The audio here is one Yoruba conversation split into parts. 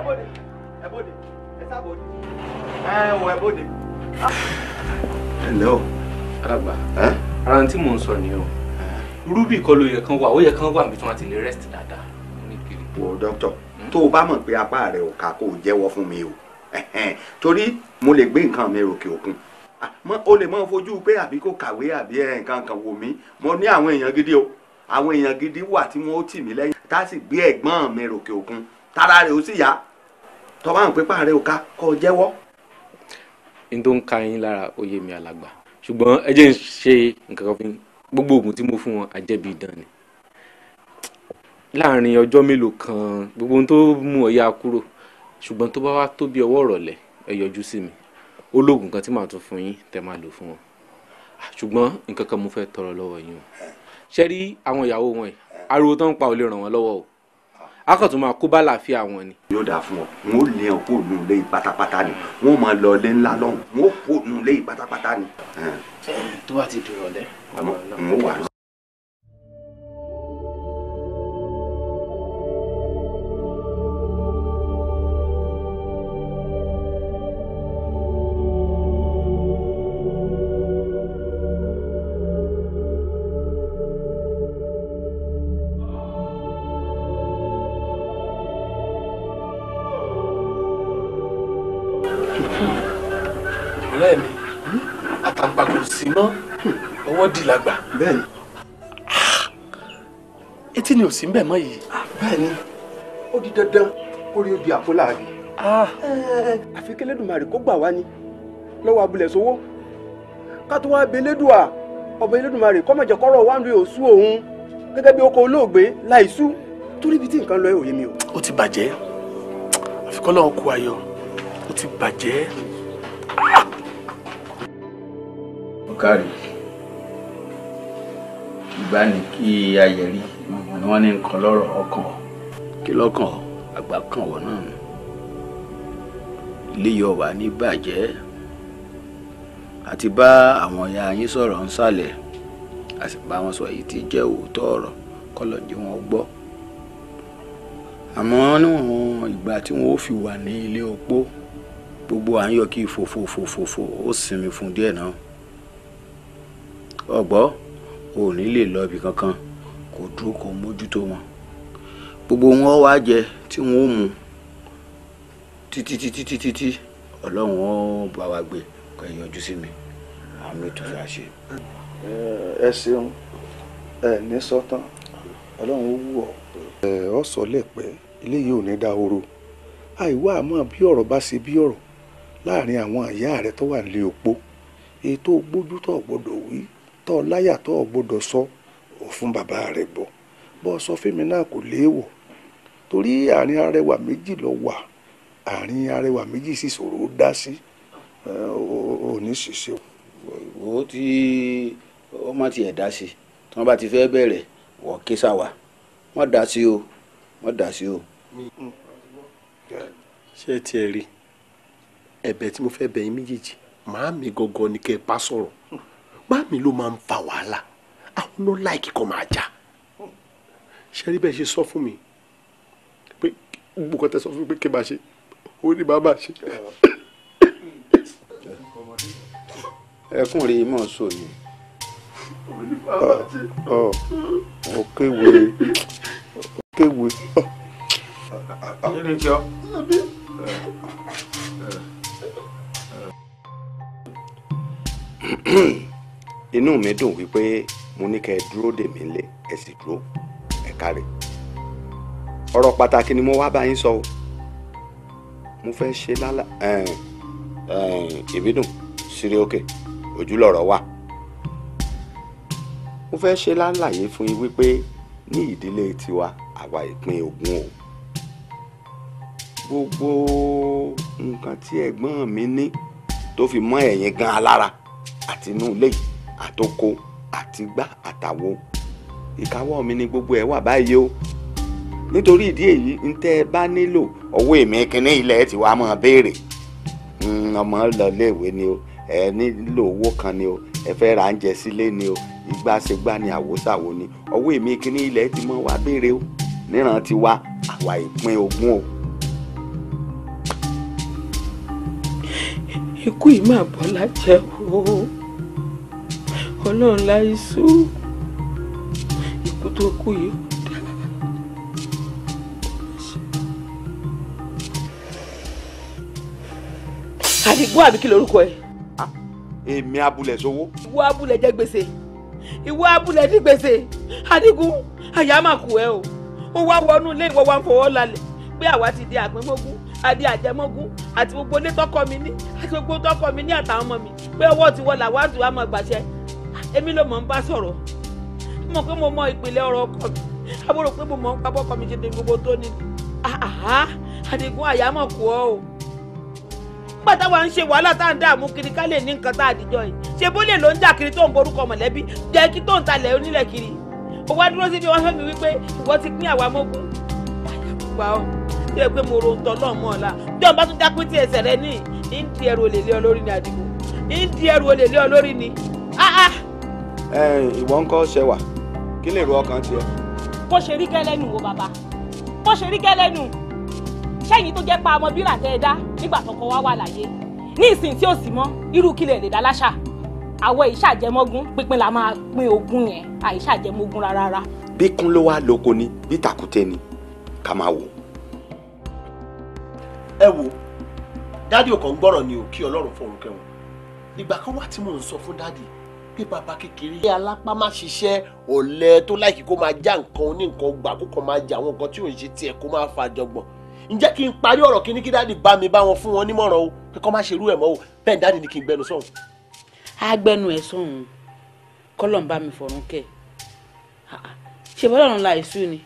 bóde ẹ bóde ẹ sá bóde ẹ wọ ẹ bóde. Ẹ ǹlẹ́ o. Alàgbà ara tí mò ń sọ ni o, rúbì kọ́ ló yẹ kán wà, ó yẹ kán wà níbi tí wọ́n ti lè rest dáadáa. Wo dókítà, tó o bá mọ̀ pé apá rẹ̀ ò ká kó o jẹ́wọ́ fún mi o, torí mo lè gbé nǹkan mi ròkè òkun. O lè máa fojú pé àbí kò kàwé àbí nǹkan kan wò mí. Mo ní àwọn èèyàn gidi o, àwọn èèyàn gidi wà tí wọ́n ó tì mí lẹ́yìn tá a sì gbé ẹ̀gbọ́n mi ròkè òkun tára rẹ̀ ó sì yá. Tó bá ń pé apá rẹ̀ ò ká kó o jẹ́wọ́. N tó ń ka yín lára ó yé mi alàgbà, ṣùgbọ́n ẹ jẹ́ ń ṣe nǹkan kan fún yín. Gbogbo oògùn tí mo fún wọn àjẹbí idán ni. Láàárín ọjọ́ mélòó kan gbogbo ohun tó mú ọ yá kúrò, ṣùgbọ́n tó bá wá tó bí ọwọ́ ìrọ̀lẹ́ ẹ yọjú sí mi. Ó lóògùn kan tí màá tún fún yín tẹ́ máa lò fún wọn. Ṣùgbọ́n nǹkan kan mo fẹ́ tọrọ lọ́wọ́ yín o. Ṣé rí àwọn ìyàwó wọn yìí, ariwo tó ń pa ò lè ràn wọ́n lọ́wọ́ o. A kàn tún máa kó bá làáfíà wọn ni. Yóò dáa fún ọ, wọn ò lé ọ kó nù lé pátápátá ni, wọn ò máa lọ ilé ńlá lọ́hùn, wọn ò kó nù lé pátápátá ni. Tó bá ti dìrọ̀lẹ́, n ó wà. Ọ̀rẹ́ mi, àtàǹpà kò sí mọ́, ọwọ́ dì lágbà. Bẹ́ẹ̀ni. Etí ni ò sí ńbẹ̀ mọ́ yìí. Bẹ́ẹ̀ni, ó di dandan kó rí odi àfọláàbí. Àfi k'Elédùmarè kó gbà wá ní lọ́wọ́ abúlé sowó. Ká tó wá bẹ Elédùà, ọba Elédùmarè kó má jẹ́ kọ́rọ̀ wá ń rí òṣù òun gẹ́gẹ́ bí ọkọ̀ olóògbé láìsú. Torí ibi tí nǹkan lọ ẹ̀ òye mi o. Ó ti bàjẹ́, àfi k'Ọlọ́run kó ayọ̀, ó ti bàjẹ́. Ọ̀kàrí ìgbà ní kí ayẹ̀rí ni wọ́n ní nǹkan lọ́rọ̀ ọkàn kí lọ́kàn àgbà kan wọ̀ náà nù. Ilé yọ wà ní bàjẹ́ àti bá àwọn ìyá yín sọ̀rọ̀ ń sàlẹ̀, a sì bá wọn sọ èyí tí jẹ́ òótọ́ ọ̀rọ̀ kọ́lọ̀ jẹ́ wọn gbọ́. Àmọ́ níwọ̀n ìgbà tí wọ́n ó fi wà ní ilé opó, gbogbo à ń yọ kí fòfòfòfò ó sinmi fún díẹ̀ náà. Ọ̀gbọ́ ò ní lè lọ ibì kankan, kò dúró kò mójútó wọn. Gbogbo wọn wá jẹ tí wọn ó mu títí títí títí tí Ọlọ́run ó bá wa gbé kó yọjú sí mi, àmì tó fẹ́ ṣe. Ẹ ṣeun, ẹ ní sọ́tàn, Ọlọ́run ó wù ọ́. Ẹ ọ sọ lẹ́pẹ́, eléyìí ò ní dahoro. Àìwá àmọ́ bí ọ̀rọ̀ bá ṣe bí ọ̀rọ̀ láàrin àwọn ìyá rẹ tó wà nílé opó, èyí tó gbójú tó gbọ́dọ̀ wí, tó láyà tó gbọ́dọ̀ sọ ò fún bàbá rẹ gbọ́. Bọ́ sọ fẹ́mi náà kò léèwọ̀, torí àárín arẹwà méjì lọ wà, àárín arẹwà méjì sì ṣòro ó dá sí. Ò ní ṣiṣẹ́. Wo tí ó má tiẹ̀ dá sí, tí wọ́n bá ti fẹ́ bẹ̀rẹ̀ wọ́n ké sáwà, wọ́n dá sí o, wọ́n dá sí o. Ṣé ẹ tiẹ̀ rí ẹ̀bẹ̀ tí mo fẹ́ bẹ̀ yín méjèèjì? Màámi gangan ni kẹ́ ẹ bá sọ̀rọ̀. Màámi ló máa ń fa wàhálà, àwọn ló láìkí kan máa jà. Ṣé rí bẹ́ẹ̀ ṣe sọ fún mi pé gbogbo kan tẹ sọ fún mi pé kí n máa ṣe, ó ní màá máa ṣe. Ẹkún rèé mọ̀ sọ ni. Ọ̀kéwe ọ̀kéwe. Kí ni tí ọ? Inú mi dùn wípé mo ní kẹ́ ẹ dúró dè mí lé, ẹ sì dúró, ẹ káre. Ọ̀rọ̀ pàtàkì ni mo wá bá yín sọ o. Mo fẹ́ ṣe lálá ìbídùn sírí òkè ojú lọ̀rọ̀ wà. Mo fẹ́ ṣe lálàyé fún yín wípé ní ìdílé tiwa àwa ìpín ogún o. Gbogbo nǹkan tí ẹ̀gbọ́n mi ní tó fi mọ́ ẹ̀yin gan alára àti inú ilé yìí àtoko àtigbá àtàwo, ìkáwọ́ mi ni gbogbo ẹ̀ wà báyìí o. Nítorí ìdí èyí ń tẹ́ ẹ bá nílò ọwọ́ èmi kínní ilẹ̀ tí wàá máa béèrè. Ọmọ lọ léèwé ni o, ẹ nílò owó kan ni o, ẹ fẹ́ ra oúnjẹ sílé ni o, ìgbàṣegbà ni àwòsàwò ni, ọwọ́ èmi kínní ilẹ̀ tí mọ́ wá béèrè o. Níran ti wá àwa ìpín ogún o. Ikú yìí máa bọ́ lájẹ́ o. Ọlọ́run láìsú. Ikú tó kú yìí kò dáa. Àdìgún àbí kí lorúkọ ẹ? Èmi abúlẹ̀ sowó. Ìwọ abúlẹ̀ jẹ gbèsè. Ìwọ abúlẹ̀ ní gbèsè. Àdìgún, àyà máa kù ẹ o. Ó wá wọnú ilé ìwọ wa ń fọwọ́ lálẹ̀ pé àwa ti di àpínmógún, àdi àjẹmógún, àti gbogbo ilé tọkọ mi ní, àti gbogbo tọkọ mi ní àtàwọn ọmọ mi pé ọwọ́ ti wọ làwọn àti wàá máa gbàṣẹ. Èmi ló mọ̀ ń bá sọ̀rọ̀. Mo mọ̀ pé mo mọ ìpìlẹ̀ ọ̀rọ̀ ọkọ mi. Àbúrò pé mo mọ̀ ń pa bọ́kọ mi ṣe ní gbogbo tó ní. Àdìgún, àyà máa kù ọ o. Nígbà táwa ń ṣe wàhálà tá à ń dààmú kiri ká lè ní nǹkan tá a dìjọ yìí, ṣe bó lè ló ń jà kiri tó ń borúkọ mọ̀lẹ́bí jẹ́ kí tó ń talẹ̀ onílẹ̀ kiri. Ó wá dúró síbi wọ́n fẹ́ mi wípé ìwọ ti pín àwa mọ́gún. Àyàgbá o, ṣé pé mo ro ń tọ́ lọ́ọ̀ mọ́ ọ̀la bí ọba tún dápín tí ẹsẹ̀ rẹ ní ń di ẹrù olè lé ọ lórí ni Àdìgún, ń di ẹrù olè lé ọ lórí ni. Ìwọ ń kọ́ ṣẹwà, kí lè ro ọkàn tiẹ̀. Bó ṣe rí gẹ́lẹ́ nù wo bàbá, bó ṣe rí gẹ́lẹ́ nù. Ṣẹ́yìn tó jẹ́ pa ọmọ bírà tẹ́ ẹ dá nígbà tọkọ wa wà láyé ní ìsìn tí ò sí mọ́, irú kílẹ̀ lè dá láṣà. Àwọn ìṣàjẹmọ́gún pínpín la máa pín ogún yẹn, àìṣàjẹmọ́gún rárá. Bí kún ló wá lóko ni bí tàkúté ni ká máa wò. Ẹ wo dádì ò kàn ń gbọ́rọ̀ ni ò, kí Ọlọ́run fọ̀run kẹ́wọn. Ìgbà kan wà tí mò ń sọ fún dádì pé bàbá kékeré alápá má ṣiṣẹ́, ọ̀lẹ tó láìkí kó máa já nǹkan oní nǹkan gbà, kó kàn máa jà àwọn nǹkan tí ò ń ṣe tiẹ̀ kó máa fa jọgbọ̀n. Ǹjẹ́ kí n parí ọ̀rọ̀ kí ní kí dáàdì bá mi bá wọn fún wọn nímọ̀ràn o, pé kọ́ má ṣe irú ẹ̀ mọ́ o. Bẹ́ẹ̀ dáàdì ni kí n gbẹnu sọ̀hún. Á gbẹnu ẹ̀ sọ̀hún, kọ́lọ̀ ń bá mi fọ̀rún kẹ́. Ṣe bọ́lọ́run la èṣù ni.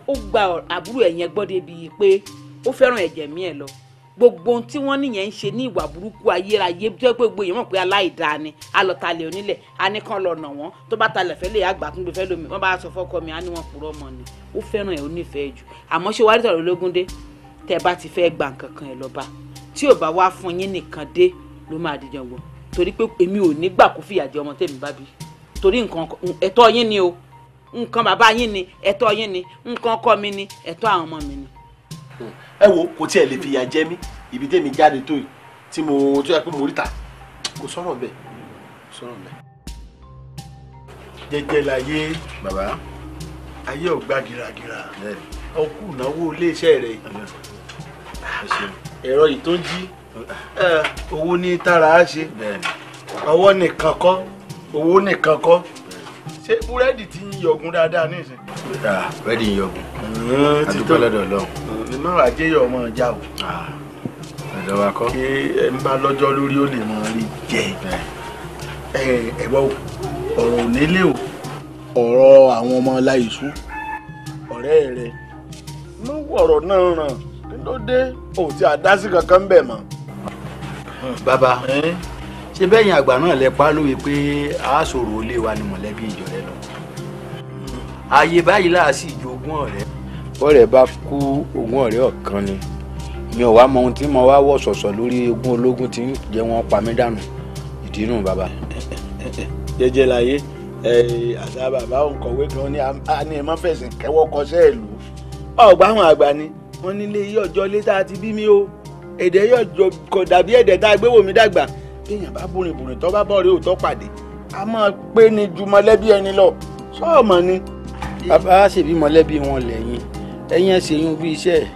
Ó gba àbúrò ẹ̀ yẹn gbọ́ débi pé ó fẹ́ràn ẹ̀jẹ̀ mi ẹ̀ lọ. Gbogbo ohun tí wọ́n níyẹn ń ṣe ní ìwà burúkú ayérayé tó yẹ pé gbogbo èèyàn mọ̀ pé aláìdáa ni. A lọ talẹ̀ onílẹ̀, a ní kán lọ nà wọ́n, tó bá talẹ̀ fẹ́ lè àgbà tún gbé fẹ́ lómi, wọ́n bá sọ fọ́kọ mi, á ní wọ́n purọ́ mọ́ ni. Ó fẹ́ràn ẹ̀, ó nífẹ̀ẹ́ jù. Àmọ́ ṣé wàá rí tọ̀rọ̀ ológúndé, tẹ́ ẹ bá ti fẹ́ gba nǹkan kan ẹ̀ lọ bá, tí ò bá wá fún yín nìkan dé ló máa di jọ̀gbọ̀n. Torí pé èmi ò ní gbà kó fìyà jẹ ọmọ tèmi bá bí. Torí nǹkan ẹ̀tọ́ yín ni o, nǹkan bàbá yín ni, ẹ̀tọ́ yín ni, nǹkan ọkọ mi ni, ẹ̀tọ́ àwọn ọmọ mi ni. Ẹ wo kò tiẹ̀ lè fìyà jẹ mí, ibi tèmi jáde tó yìí tí mo tó yẹ pé mo ríta, kò sọ̀rọ̀ bẹ́ẹ̀, kò sọ̀rọ̀ bẹ́ẹ̀. Jẹ́jẹ́ láyé bàbá, ayé ò gbà gìràgìrà, ọkù náwó iléeṣẹ́ rẹ̀, ẹ̀rọ yìí tó ń jí owó ní tara á ṣe, ọwọ́ nìkan kọ́, owó nìkan kọ́. Ṣé búrẹ́dì ti ń yọgun dáadáa nísìn? Búrẹ́dì ń yọgun, adúpẹ́ lọ́dọ̀ Ọlọ́run. Nínú àjẹyọ̀ ọmọ ìjà o. Ọ̀dọ̀ wa kọ́. Kí ẹ ń bá lọ́jọ́ lórí ó lè mọ rí jẹ. Ẹ̀wọ́ ọ̀rọ̀ ò nílé o. Ọ̀rọ̀ àwọn ọmọ Láìsú, ọ̀rẹ́ rẹ̀ ló ọ̀rọ̀ náà ràn. Kí ló dé? Ò tí a dá sí kankan bẹ̀ mọ́. Bàbá, ṣé bẹ́yìn àgbà náà lẹ pa lóye pé a sọ̀rọ̀ ilé wa ni mọ̀lẹ́bí ìjọ rẹ lọ. Ààyè báyìí là á sì jogún ọ̀rẹ́. Bọ́rẹ̀ bá kú ogún ọ̀rẹ́ ọ̀kan ni. Mi ò wá mọ ohun tí mo wá wọ̀ sọ̀sọ̀ lórí ogún ológun tí ń jẹ́ wọn pa mí dànù. Ìdí nù bàbá. Jẹ́jẹ́ láyé, àṣà bàbá òǹkọ̀wé kan ní a ní ẹ má fẹ̀sìn kẹ́wọ́ kọsẹ́ ìlú. Ọ̀gbà àwọn àgbà ni wọ́n nílé iye ọjọ́ ilé tá a ti bí mi o. Èdè yóò kò dàbí èdè tá a gbé wò mí dàgbà. Téèyàn bá bùrìnbùrìn tó bá bọ̀ rí òótọ́ pàdé, a máa pé ni ju mọ̀lẹ́bí ẹni lọ. Sọ́ọ̀mọ̀ ni. Bàbá ṣèbí mọ̀lẹ́bí wọn lẹ́yìn, ẹ̀yin ẹ̀ ṣèyún bí iṣẹ́ ẹ̀.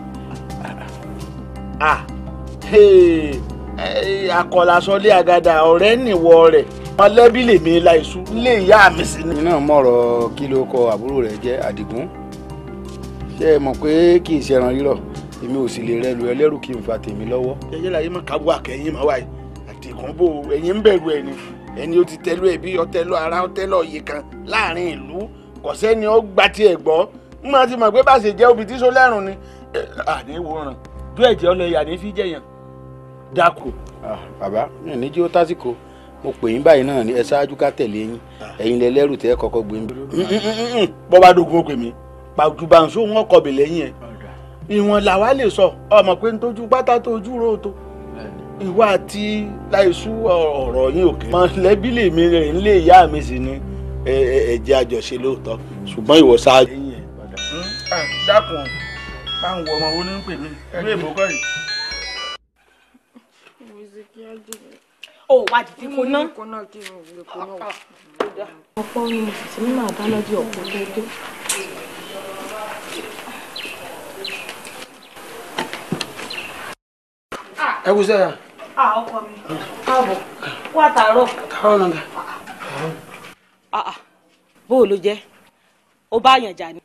Akọ̀làsọlé àgàdà ọ̀rẹ́ nìwọ rẹ̀, mọ̀lẹ́bí lèmi Láìsú lè yá mi sí ni. Èmi náà mọ̀rọ̀ kí ló kọ àbúrò rẹ̀ jẹ́ Àdìgún. Ṣé ẹ mọ̀ pé kì í ṣe ẹran rírọ̀, èmi ò sì lè rẹlu ẹlẹ́rù kí n fa tèmi lọ́wọ́. Jẹ́jẹ́ láyé mọ̀ kábọ̀ àkẹ́yìn máa wáyé. Àdìgún bò ẹ̀yin ń bẹ̀rù ẹni, ẹni ó ti tẹ́lú ẹbí, ọtẹ́lú ara, ọtẹ́lú ọ̀yẹ̀ kan láàrin ìlú, kò sẹ́ni ó gba tiẹ̀ gbọ́. N máa ti mọ̀ pé bá ṣe jẹ́ obì tí sọ lẹ́rùn ni. Àní wòran bí ẹ̀jẹ̀ ọlọ́yà ní fi jẹ̀yàn dákò. Bàbá mi ò ní jí ó tásìkò, mo pè yín báyìí náà ni ẹ ṣáájú ká tẹ̀lé yín, ẹ̀yin lẹ lẹ́rù tẹ́ kọ́kọ́ gbé mi. Bọ́ bá dogun ó pè mí, pàjùbàǹsó wọn kọbì lẹ́yìn ẹ̀. Ìwọ̀n làwa lè sọ, ọmọ pé ntójú pátá tójú rò tó. Ìwọ àti Láìsú ọ̀rọ̀ yín òkè. Mọ̀lẹ́bí lèmi rẹ̀ ń lé ìyá mi sì ni ẹ̀jẹ̀ àjọṣe lóòótọ́, ṣùgbọ́n ìwọ ṣáájú. Dákun, bá ń wọ ọmọ wo ní ń pè mí, ìlú èbó kọ́ yìí. Ó wá dìde kó ná. Ọ̀pọ̀ ni mo sì ti ní màá dáná di ọ̀pọ̀ tó dé. Ẹ kú sẹ́yà. Ọkọ mi káàbọ̀ kó àtàárọ̀. Àtàárọ̀ nàgà. Bó o ló jẹ́ ó bá yàn jà ni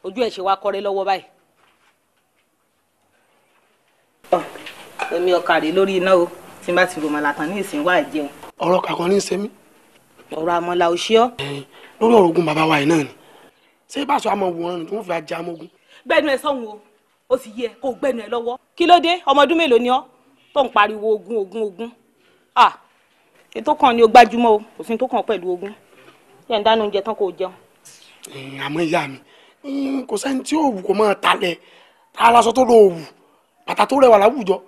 ojú ẹ̀ ṣe wá kọ́rẹ́ lọ́wọ́ báyìí. Èmi ọkà rè lórí iná o tí n bá ti ròmọ̀lá tán ní ìsìn wá jẹun. Ọ̀rọ̀ kàkan ní í ṣe mí. Ọ̀rọ̀ àmọ́là ò ṣe ọ́. Lórí ọ̀rọ̀ ogun bàbá wa yìí náà ni ṣé báṣọ àmọ́ wòran ni tí wọ́n fi ajá mọ́gun. Gbẹ́nu ẹ sọ́hun o, ó sì yẹ kó gbẹ́nu ẹ lọ́wọ́. Kí ló dé ọmọ ọdún mélòó ni ọ́ tó ń pariwo ogun ogun ogun? Ètò kan ni o gbájúmọ́ o, kò sí tó kàn pẹ̀lú ogun. Yẹn ń dáná oúnjẹ tán kó o jẹun. Àmọ́ ìyá mi kò sẹ́ni tí òwú kò máa talẹ̀ aláṣọ tó lọ òwú bàtà tó rẹwà láwùjọ.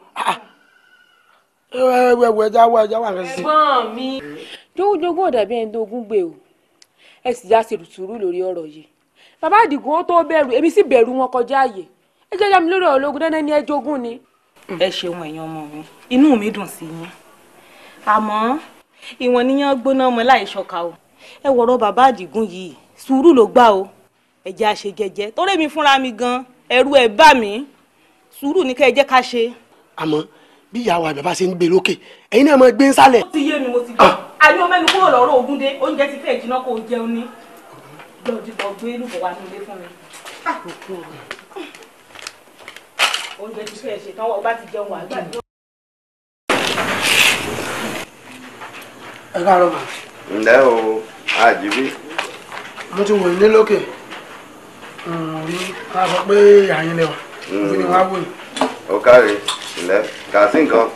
Ẹwẹ ẹja wá ẹja wà lẹsẹ. Ẹ̀gbọ́n mi. Jogúnjogún ò dàbí ẹni tó ogún gbé o, ẹ sì já sùúrù lórí ọ̀rọ̀ yìí. Bàbá Àdìgún ó tó bẹ̀rù, èmi sì bẹ̀rù wọn kọjá àyè. Ẹ jẹ́ yá mi lórí ọ̀rọ̀ ológun dandan ni ẹ jogún ni. Ẹ ṣeun ẹ̀yin ọmọ mi, inú mi dùn sí yín. Àmọ́ ìwọ̀n níyàn gbóná ọmọ láì ṣọ̀ka o. Ẹ wọ̀rọ̀ bàbá Àdìgún yìí, sùúrù ló gbà o. Ẹ jẹ́ àṣe jẹ́jẹ́, torí mi fúnra mi gan, ẹ̀rù ẹ̀ bà mí. Sùúrù ni kẹ́ ẹ jẹ́ ká ṣe. Àmọ́ bí ìyàwó àgbà bá ṣe ń gbé lókè ẹ̀yin náà máa gbé ń sálẹ̀. Ó ti yé mi, mo ti gbọ́. Àní o mẹ́nu kúrò lọ́rọ̀ ogún dé, oúnjẹ ti fẹ́ jiná kó o jẹun ní. Lọ́ọ̀dì lọ gbé lùbọ̀ wá nílé fún mi. Oúnjẹ ti fẹ́ ṣe tán, ọba ti jẹun wà gbàdúrà. Ẹ káàárọ̀ mà. Ǹlẹ́ o, àjíbí. Mo ti wò ní lókè. A sọ pé àyín lẹwà. Òfin ni wàá wò yìí. Ó káre, ǹlẹ́, kà sí nǹkan.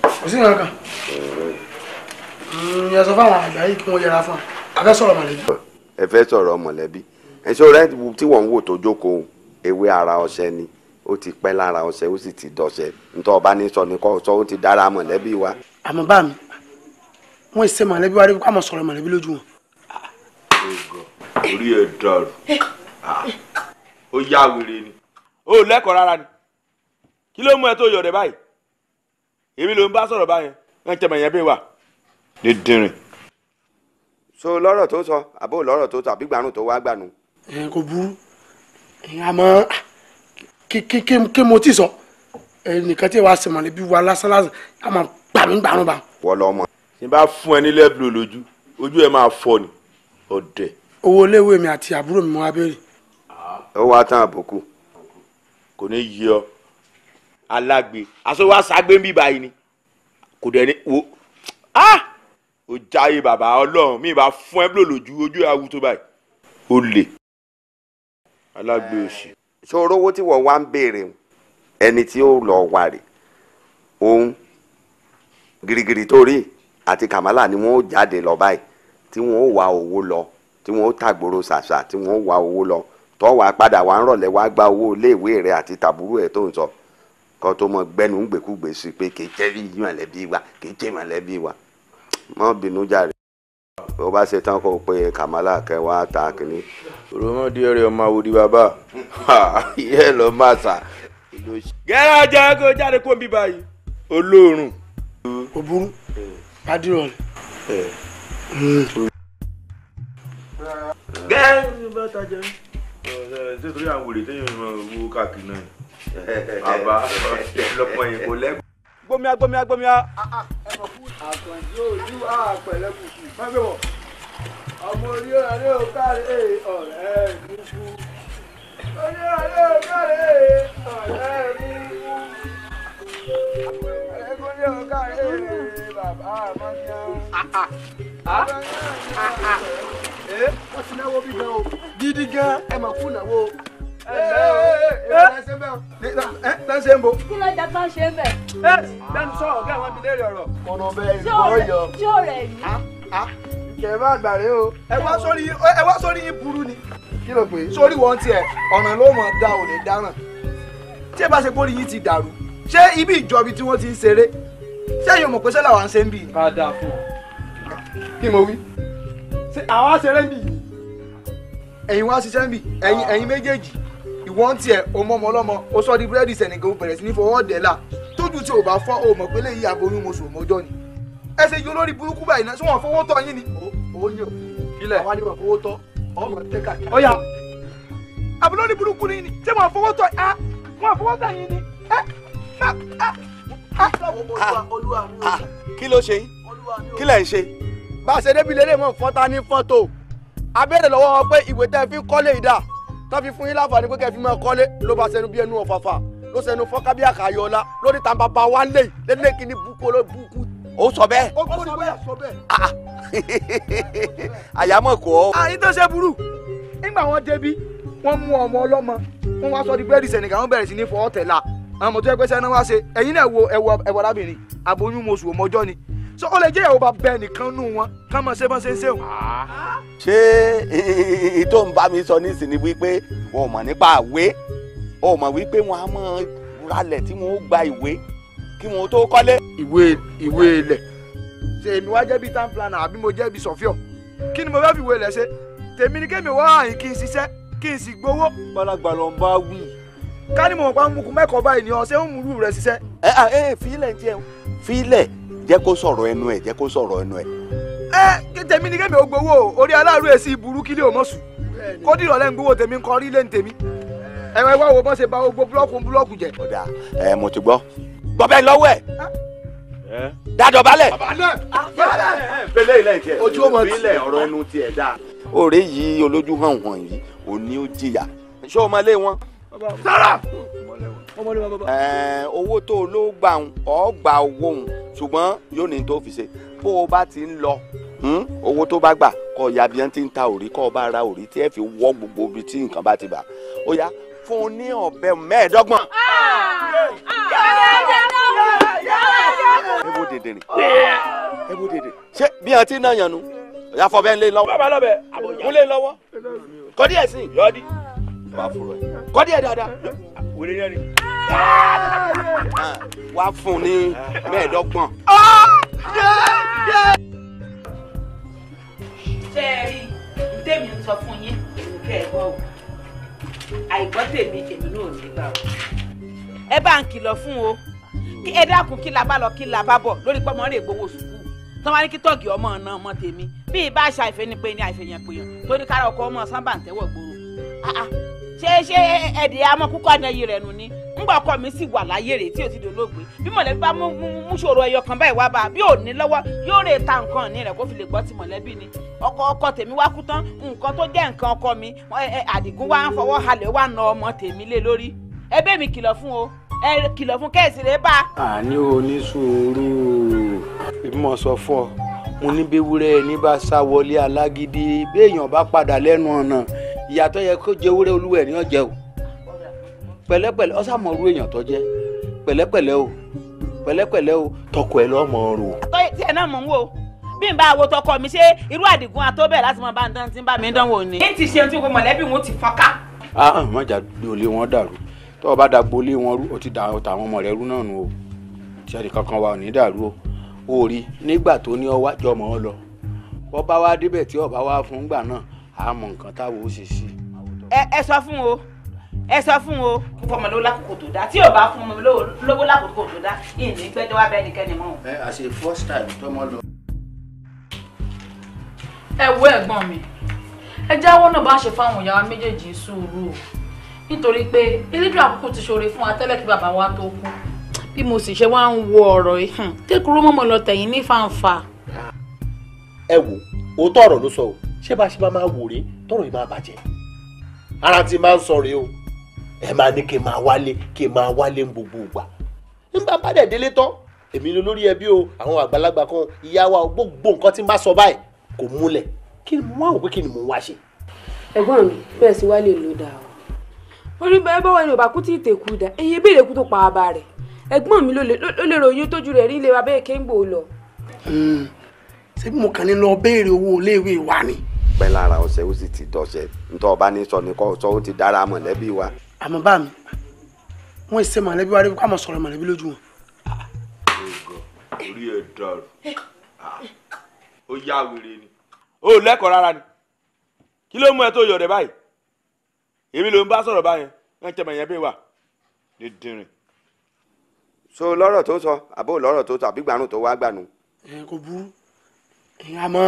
Kò sí nǹkan kan. Ẹ sọ fáwọn àgbà yìí kí wọ́n yẹra fún wa. A fẹ́ sọ̀rọ̀ mọ̀lẹ́bí. Ẹ fẹ́ sọ̀rọ̀ mọ̀lẹ́bí. Ẹ̀ṣọ́ rẹ tí wọ́n ń wò tó jókòó ewé ara ọṣẹ ni. Ó ti pẹ́ lára ọṣẹ, ó sì ti dọ̀ṣẹ. Ntọ́ ọba ní sọ ni kò sọ, ó ti dára mọ̀lẹ́bí wa. Àmọ́ bá mi, wọ́n ṣe mọ̀lẹ́bí wa rí ká mọ̀ sọ̀rọ̀ mọ̀lẹ́bí lójú wọn. Orí ẹ̀ dàrú. Ó yá wèrè ni. Ó lẹ́kọ̀ọ́ rárá ni. Kí ló mú ẹ tó yọ̀ rẹ̀ báyìí? Èmi ló ń bá sọ̀rọ̀ báyẹn. Wọ́n ń tẹ̀mọ̀ yẹn bí wà. Dídìrín. So lọ́rọ̀ tó sọ, àbó lọ́rọ̀ tó sọ, àbí gbanú tó wá gbanú. Kò burú. Àmọ́ kí mo ti sọ, ẹnìkan tí wàá ṣe mọ̀lẹ́bí wa lásán lásán, a máa gbà mí gbanú bá. Wọ́n lọ mọ̀. Tí n bá fún ẹ ní lẹ́bùlò lójú, ojú ẹ máa fọ́ ni. Ọ̀dẹ̀. Owó iléèwé mi àti àbúrò mi mo wá béèrè. Ó wá tán àbùkù. Kò ní yí ọ. Alágbe aṣọ wa ságbé ń bí báyìí ni kò dẹ̀ ní wo ó jáyé bàbá ọlọ́run mi bá fún ẹ búlò lójú ojú ẹ awu tó báyìí ó lè alágbe òsì. Ṣòro owó tí wọ́n wá ń béèrè ẹni tí ó lọ wà rè òun girigiri tó rí àti kàmálà ni wọ́n ó jáde lọ báyìí tí wọ́n ó wá owó lọ tí wọ́n ó tàgbòrò ṣàṣà tí wọ́n ó wá owó lọ tọ́ wàá padà wàá ń rọ̀lẹ́ wàá gba owó iléèwé rẹ àti tàbúrò ẹ̀ tó ń sọ kọ́ tó mọ gbẹ́nu ń gbèkúgbè sí pé kì í jẹ́ mọ̀lẹ́bí wa kì í jẹ́ mọ̀lẹ́bí wa mọ́ bínú jàre bó bá ṣe tán kó o pe Kàmálà kẹwàá ta kìíní. Òròmọdé rẹ ọmọ àwòdì bàbá yẹ lọ máa sà. Gẹ́rẹ́ ajá kó jáde kó ń bí báyìí olóòrùn. Kò burú bá dìrọ̀ rẹ̀. Gẹ́rẹ́ bá tajà ṣé torí àwọn wèrè téèyàn máa wo káàkiri náà bàbá lọ́pọ̀ yẹn kò lẹ́kọ̀ọ́. Gbómìá gbómìá gbómìá. Àkànjí ojú àpẹ̀lẹ́kùkù. Má gbé wọ̀. Ọmọ orí ọ̀rẹ́ ò káre ọ̀rẹ́ mi kú. Orí ọ̀rẹ́ ò káre ọ̀rẹ́ mi kú. Ẹ̀kúnlé ò káre bàbá àmọ́nyá. Wọ́n ti náwó bí gan o. Gidi gan ẹ mà kú náwó. Ẹ ṣe ń bo. Kí ló jẹ tán ṣe ń bẹ̀? Lẹ́nu sọ ọ̀gá àwọn abilé rẹ̀ ọ̀rọ̀. Ọ̀nà ọbẹ̀ ìbọn yọ. Ṣé ò rẹ̀ mí? Kẹ̀ bá gbàrẹ́ o. Ẹ wá sórí yín burú ni. Kí ló pé? Sórí wọn tiẹ̀, ọ̀nà ló mọ̀ dá ò ní dáràn. Tí ẹ bá ṣe pórí yín ti dàrú, ṣé ibi ìjọbi tí wọ́n ti ń ṣeré? Ṣé ẹ̀yin ò mọ̀ pé ṣé làwa ń ṣe ń bì? Ká dáa fún ọ. Kí mo wí? Ṣé àwa ṣeré ń bì yìí? Ẹ̀yin wá ṣiṣẹ́ ń bì, ẹ̀yin méjèèjì. Ìwọ ń tiẹ̀, o mọ ọmọ ọlọ́mọ, o sọ di búrẹ́dì sẹ̀nìkan, o bẹ̀rẹ̀ sí ní fọwọ́ dẹ̀ la. Tó Tójú tí o bá fọ́ o mọ̀ pé léyìí aboyún mo sùn mọ́jọ́ ni. Ẹ ṣe yọ lórí burúkú báyìí náà, ṣé wọ́n fowó tọ́ yín ni? Owó yín o. Ilẹ̀. Àwa ni wọ́n fowó tọ́. Ọmọ tẹ́ káàkiri. Ọ̀ya. Àbúlórí burúkú ni ni. Ṣé wọ́n fowó tọ́ á? Wọ́n fowó tọ́ yín ni. Ẹ kí ló ṣe yín? Kí lẹ̀ ń ṣe? Bá a ṣe débi lélẹ̀ mọ́ fọ́ta ní fọ́tò. A béèrè lọ́wọ́ wọn pé ìwé tẹ́ fi kọ́lé ìdá tó fi fún yín láǹfààní pé kẹ́ fi máa kọ́lé ló bá ṣẹnu bí ẹnu ọ̀fàfà ló ṣẹnu fọ́nká bí àkàyọ̀ ọ̀la lórí tàǹbà bá wa lé lélẹ̀ kí ni búkú ló búkú. Ó sọ bẹ́ẹ̀. Ó sọ bẹ́ẹ̀ sọ bẹ́ẹ̀. Àyàmọ̀ kọ́. Àyín tó ṣe burú nígbà wọn débi wọn mú ọmọ ọlọ́mọ wọn wá sọ di búrẹ́dì sẹ̀nìkà wọn bẹ̀rẹ̀ sí ní fọwọ́ tẹ̀ la àwọn ọmọ tó yẹ pé sẹ́ni wá ṣe ẹ̀yin náà wo ẹ̀wọ̀ arábìnrin aboyún mo sùn ọmọjọ́ ni so ó lè jẹ́ ìyàwó bá bẹ́ẹ̀ nìkan nù wọn ká máa ṣe bọ́n ṣe ń ṣe o. Ṣé tó ń bá mi sọ nísìnyí wípé wọn ò mọ̀ nípa àwé ò mọ̀ wípé wọn á mọ̀ ralẹ̀ tí wọn ó gba ìwé kí wọn tó kọ́lé. Ìwé ilẹ̀ ṣe èmi wá jẹ́ bíi town planner àbí mo jẹ́ bíi sọ̀fíọ̀ kí ni mo fẹ́ fi ìwé ilẹ̀ ṣe tèmi ni kémi wá àyìn kí n ṣiṣẹ́ kí n sì gbowó. Gbalagbà ló ń bá wí. Ká ní mo mọ̀ pa ń mukun mẹ́kọ̀ọ́ báyìí ni ọ̀sẹ̀ ń múlù rẹ̀ ṣiṣẹ́. Ẹ fílẹ̀ ń jẹun fílẹ̀ jẹ́ kó sọ̀rọ̀ ẹnu ẹ̀ jẹ́ kó sọ̀rọ̀ ẹnu ẹ̀. Ẹ tèmi ni kémi ò gbowó orí aláàrú èsì burú kílé ò mọ̀ sùn kó dìrọ̀ lẹ́ ń gbowó tèmi ń kọrí lé ń tèmi ẹ wá wo bọ́n ṣe ba gbogbo búlọ́ọ̀kù búlọ́ọ̀kù jẹ. Ọ̀dà ẹ mo ti gbọ́ gbọ́ bẹ́ẹ̀ lọ́wọ́ ẹ̀ dájọ́ balẹ̀. Fẹlẹ́ ilẹ̀ tiẹ̀ ojú ọmọ tí ilẹ̀ ọ̀rọ̀ ẹnu tiẹ̀ dáa. Òré yìí olójú hàn wọ̀n yìí òní ó jìyà ṣé o máa lé wọn. Sára. Owó tó o ló gbà ń ọ gba owó ń ṣùgbọ́n yóò ní tó fi ṣe bó o bá ti ń lọ owó tó bá gbà kọ ya bí wọ́n ti ń ta òrí kọ́ ọ bá ra òrí tí ẹ fi wọ́ gbogbo ibi tí nǹkan bá ti bà ó yá fún un ní ọ̀bẹ 25. Ẹ wo dèdè rìn ẹ wo dèdè ṣé bí wọ́n ti náà yànnú ọ̀yà fọbẹ́ ń lé lọ́wọ́. Bàbá lọ́bẹ̀ mú lé lọ́wọ́ kọ́ díẹ̀ sí i yọ́ọ́dí bá fúru ẹ̀ kọ́ díẹ̀ dáadáa. Wèrè yẹn ni. Wá fún un ní 25. Ṣé ẹ rí tèmi ń sọ fún yín èmi kẹ́ ẹ gbọ́ o àìgbọ́ tèmi èmi náà ò ní gbà o. Ẹ bá ń kìlọ̀ fún o kí ẹ dákun kí la bá lọ kí la bá bọ̀ lórí pọ́nmọ́ rè gbowó sùkúù tọ́ wá ní kí tọ́ọ̀gì ọmọ náà mọ́ tèmi bí ibà àṣà ìfẹ́ ni pé ní àìfẹ́yàn pèyàn tó ní kára ọkọ ọmọ sábà ń tẹ́wọ̀ gbòòrò. Ṣé ẹ̀dẹ̀ amọ̀ kúkọ́ àdáyé rẹ̀ nù ni ńgbà ọkọ mi sì wà láyé rè tí ò ti dolóògbé bí mọ̀lẹ́bí bá mú ṣòro ẹyọ kan báyìí wá bá bí ò ní lọ́wọ́ yóò rè ta nǹkan ní rẹ̀ kó fi lè gbọ́ ti mọ̀lẹ́bí ni ọkọ tèmi wá kú tán nǹkan tó jẹ́ nǹkan ọkọ mi Àdìgún wá ń fọwọ́ halẹ̀ wá na ọmọ tèmi lé lórí ẹ bẹ́ẹ̀ mi kìlọ̀ fún o ẹ kìlọ̀ fún kẹ́ẹ̀sì rẹ bá. Àní o ní sùúrù èmi mọ̀ sọ fún ọ mo ní bí ewúrẹ́ ní bá sá wọlé alágídí béèyàn bá padà lẹ́nu ọ̀nà ìyàtọ̀ yẹ kó jẹ ewúrẹ́ olúwẹ̀ ní ọ̀jẹ̀ o pẹ̀lẹ́pẹ̀lẹ́ ọ sàmọ̀rú èèyàn tó jẹ́ pẹ̀lẹ́pẹ̀lẹ́ o pẹ̀lẹ́pẹ̀lẹ́ o tọkọ ẹ lọ́mọ rò. Àtọ́ tí ẹ náà mò ń wò bí n bá wo tọkọ mi ṣé irú Àdìgún àtọ́bẹ̀ láti mọ bá ń dán tí ń bá mi dánwò ni. Ní ti ṣe ohun tí gbogbo mọ̀lẹ́bí wọn ti fọ́nká. Má jà gbolé wọn dàrú tó o bá da gbolé wọn rú o ti da tàwọn ọmọ rẹ rú náà nù o tí ẹnì kankan wa ò ní dàrú o ò rí nígbà tó ní ọwá jọmọ ọ lọ bọ́ bá wá débẹ̀ tí ọba wá fún gbà náà a mọ nǹkan táwọn ó ṣe sí. Ẹ sọ fún o ẹ sọ fún o kó fọmọ lówó lákòókò tó dá tí ò bá fún ọmọ lówó lákòókò tó dá ìní gbẹ́jọ́ wá bẹ́ẹ̀ nìkẹ́ni mọ́. Ẹ àṣe first time tọmọ lọ. Ẹ wo ẹ̀gbọ́n mi ẹ jáwọ́ náà bá ṣe fáwọn ìyá wa méjèèjì sùúrù o nítorí pé elédùn àkókò ti ṣoore fún wa tẹ́lẹ̀ kí bàbá wa tó kú bí mo sì ṣe wá ń wo ọ̀rọ̀ yìí kékeré mọ́mọ́ lọ tẹ̀yìn ní fàǹfà. Ẹ wo òótọ́ ọ̀rọ̀ ló sọ o ṣé bá ṣe máa wò rèé tọ̀rọ̀ yìí máa bàjẹ́ ara ti máa ń sọ rèé o ẹ máa ní kí n máa wálé kí n máa wálé ń gbogbo ìgbà nígbà bá dẹ̀ délé tán èmi ni olórí ẹbí o àwọn àgbàlagbà kan ìyá wa gbogbo nǹkan tí n bá sọ báyìí kò múlẹ̀ kí ni mo wá wò pé kí ni mo wá ṣe. Ẹ̀gbọ́n mi bẹ́ẹ̀ sì wá lè lò dáa o orí bẹ́ẹ̀ bọ́wọ́ ni òbá kú tí ì tèkú dá eyín béèrè kú tó pa bàbá rẹ̀ ẹ̀gbọ́n mi ló lè ròyìn tójú rẹ̀ rí ilé wa bẹ́ẹ̀ kéńgbò lọ. Ṣé mo kàn ní lọ béèrè owó iléèwé wa ni. Pẹ́ lára ọ̀sẹ̀ ó sì ti dọ̀ṣẹ̀ ntọ́ ọba ní sọ ní kọ́ sọ ó ti dára mọ̀lẹ́bí wa. Àmọ́ bá mi wọ́n ṣe mọ̀lẹ́bí wa rí kó àmọ́ sọ̀rọ̀ mọ̀lẹ́bí lójú wọn. Orí ẹ dàrú ó yá wèrè ni ó lẹ́kọ̀ọ́ rárá ni kí ló mú ẹ tó yọ̀ rẹ̀ báyìí èmi ló ń bá sọ̀rọ̀ báyẹn wọ́n tẹ̀ mọ̀ yẹn bí wà dídìrín. So lọ́rọ̀ tó sọ àbó lọ́rọ̀ tó sọ àbí gbanú tó wá gbanú. Kò burú, àmọ́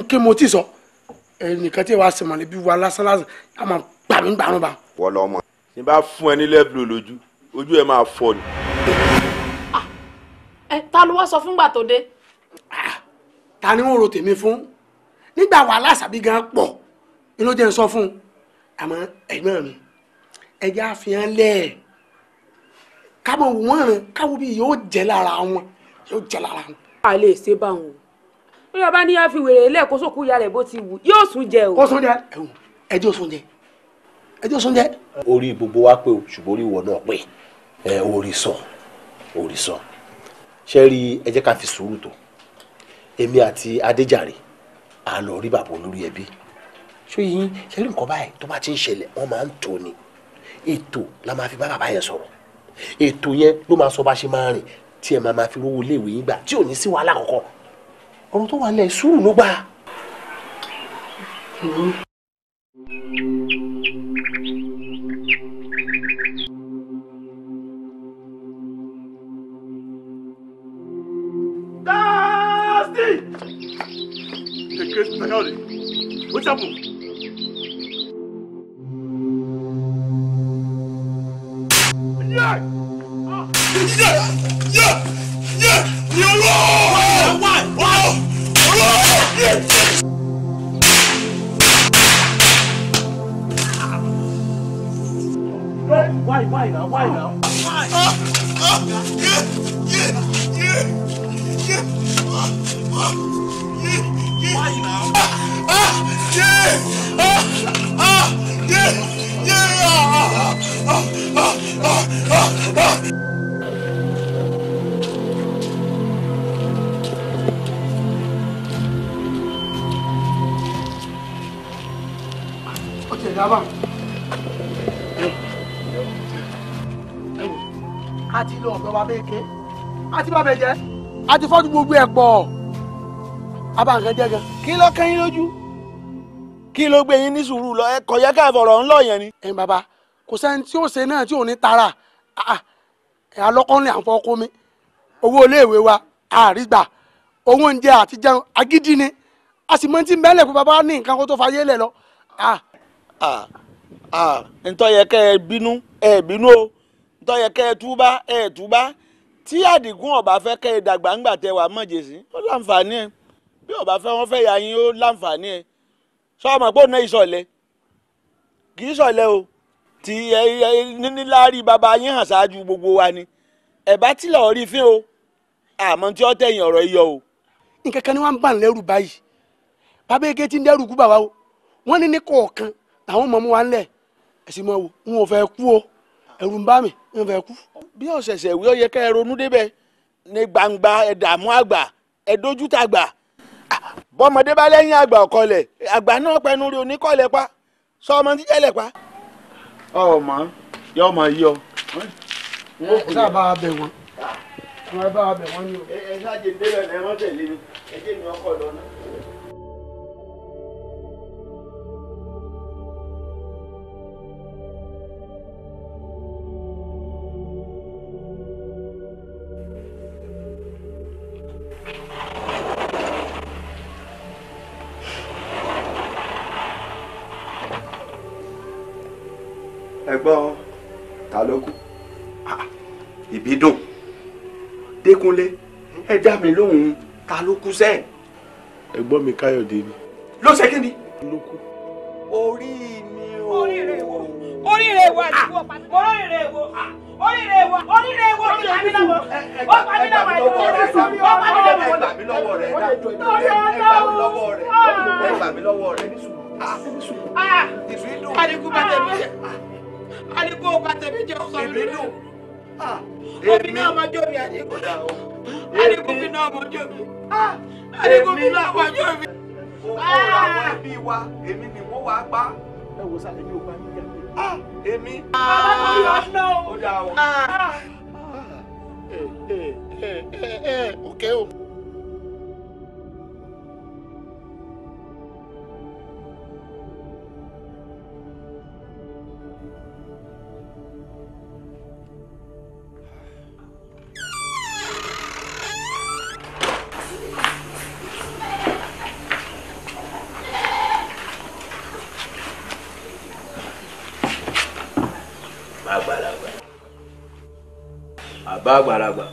kí mo ti sọ ẹnìkan tí wàá sèmọ̀lẹ́ bí wa lásán lásán a máa gbà mí gbanú bá. Wọ́n lọ mọ̀. Tí n bá fún ẹ ní lẹ́bùlù lójú, ojú ẹ máa fọ́ ni. Ẹ ta ló wá sọ fúngbà tó dé. Ta ni wọ́n ro tèmi fún nígbà wàhálà sàbí gan pọ̀ ni ló jẹ́ ń sọ fún un. Àmọ́ ẹ̀gbọ́n mi, ẹjẹ́ àfihàn lẹ̀ kábọ̀ wọ́n rìn káwọ́ bí yóò jẹ́ lára wọn, yóò jẹ́ lára wọn. A lè ṣe báwọn o, bí ọba ní yá fi wèrè lẹ́ẹ̀kó sókú ya rẹ̀ bó ti wù yóò sún jẹ o. Kó sún jẹ, ẹjọ́ sún jẹ, ẹjọ́ sún jẹ. Orí gbogbo wa pé o, ṣùgbọ́n orí ìwọ náà pé ẹ orí sọ, orí sọ. Ṣé rí, ẹ jẹ́ ká fi sùúrù tó. Èmi àti Adéjàre à lọ rí bàbá olórí ẹbí. Ṣé yín ṣe rí nǹkan báyìí tó bá ti ń ṣẹlẹ̀, wọ́n máa ń tò ní ètò la máa fi bá bàbá yẹn sọ̀rọ̀. Ètò yẹn ló máa sọ bá ṣe máa rìn tí ẹ máa fi rówó iléèwé yín gbà tí ò ní sí wàhálà kankan. Ọ̀rọ̀ tó wà lẹ̀ sùúrù ló gbà. Dusty! The crazy Takari. What's up? Yeah! Yeah! Yeah! Yeah! Why? Why? Why? Why? Why now? Why now? Why? Yeah! Yeah! Yeah! Yeah! Yeah! Why now? Yeah! Yeah! Yeah! Ó ti dábàá. A ti lọ ọ̀dọ̀ bàbá èké, a ti bàbá jẹ́, a ti fọ́jú gbogbo ẹ̀ pọ̀, a bá nǹkan jẹ́ gan. Kí ló kẹ́yìn lójú? Kí ló gbé yín ní sùúrù lọ? Ẹ kò yẹ ká fọ̀rọ̀ ńlọ yẹn ni. Ẹ bàbá, kò sẹ́ni tí ó ṣe náà tí ò ní tara. Ẹ alọ́kọ́ni à ń fọ́ kó mi, owó iléèwé wa àrígbà, owó oúnjẹ àti jẹun agídí ni, a sì mọ tí ń bẹ́lẹ̀ pé bàbá ní nǹkan kó tó fayé lẹ̀ lọ. Ntọ́ yẹ kẹ́ ẹ bínú, ẹ bínú o. Ntọ́ yẹ kẹ́ ẹ túbá, ẹ túbá. Tí Àdìgún ọba fẹ́ kẹ́ ẹ dàgbà ńgbà tẹ wàá mọ̀jẹ̀sí, ó láǹfààní ẹ. Bí ọba fẹ́ wọ́n fẹ́ ya yín, ó láǹfààní ẹ. Sọ ọmọ pé òun náà ìsọ̀lẹ̀, kì í sọ̀lẹ̀ o. Tí ẹ níláárí bàbá yín hàn ṣáájú gbogbo wa ni. Ẹ bá tilẹ̀ orí fín o, àmọ́ tí ó tẹ̀yìn ọ̀rọ̀ yíyọ o. Nǹkan kan ni wọ́n ń bà ń lẹ́rù báyìí. Bàbá eke ti ń dẹ́rù kú bàbá o. Wọ́n ní ní kọ̀ọ̀kan làwọn ọmọ mu wa ń lẹ̀. Ẹ̀sìn mọ̀ wò, n ò fẹ́ kú o. Ẹ̀rù ń bá mi, n ò fẹ́ kú. Bí ọ̀sẹ̀sẹ̀ wí, ó yẹ kẹ́ ẹ ronú débẹ̀ ní gbangba. Ẹ dààmú àgbà, ẹ dójú tàgbà. Bọ́mọdé bá lẹ́yìn àgbà ọ̀kọlẹ̀, àgbà náà pẹnu rí oníkọ̀lẹ̀ pa, sọ ọmọ jíjẹ́lẹ̀ pa. Ọmọ yọ ọmọ yọ. Ẹ sáà bá a bẹ̀ wọ́n, ẹ bá a bẹ̀ wọ́n ni o. Ẹ ṣáàjì débẹ̀ ẹ mọ́ tẹ̀lé mi, ẹ jẹ́ mi ọkọ̀ lọ náà. Ẹ̀gbọ́n, ta ló kú? Ìbídùn, Dékúnlé, ẹ dá mi lóhùn, ta ló kú sẹ́ẹ̀? Ẹ̀gbọ́n mi Káyọ̀dé ni. Ló ṣe kí ni? Ló kú. Orí mi o. Oríire wo? Oríire wo àdìgbò? Oríire wo? Oríire wo? Oríire wo? Ó pa mí lọ́wọ́. Ó pa mí lọ́wọ́. Ó pa mí lọ́wọ́. Ẹ gbà mí lọ́wọ́ rẹ̀. Ẹ gbà mí lọ́wọ́ rẹ̀. Ẹ gbà mí lọ́wọ́ rẹ̀. Ìbídùn. Àdìgún bá tẹ̀mí jẹ. Àdìgún bá tẹ̀mí jẹ. Ìbídùn. Omi náà máa jó mi Àdìgún. Àdìgún mi náà máa jó mi. Àdìgún mi náà máa jó mi. Owó àwọn ẹbí wa, èmi ni wọ́n wá pa. Ẹ wo sáré mi ò bá yín jà. Èmi. Ó dà o. Ẹ o. Àgbàlagbà. Bàbá àgbàlagbà.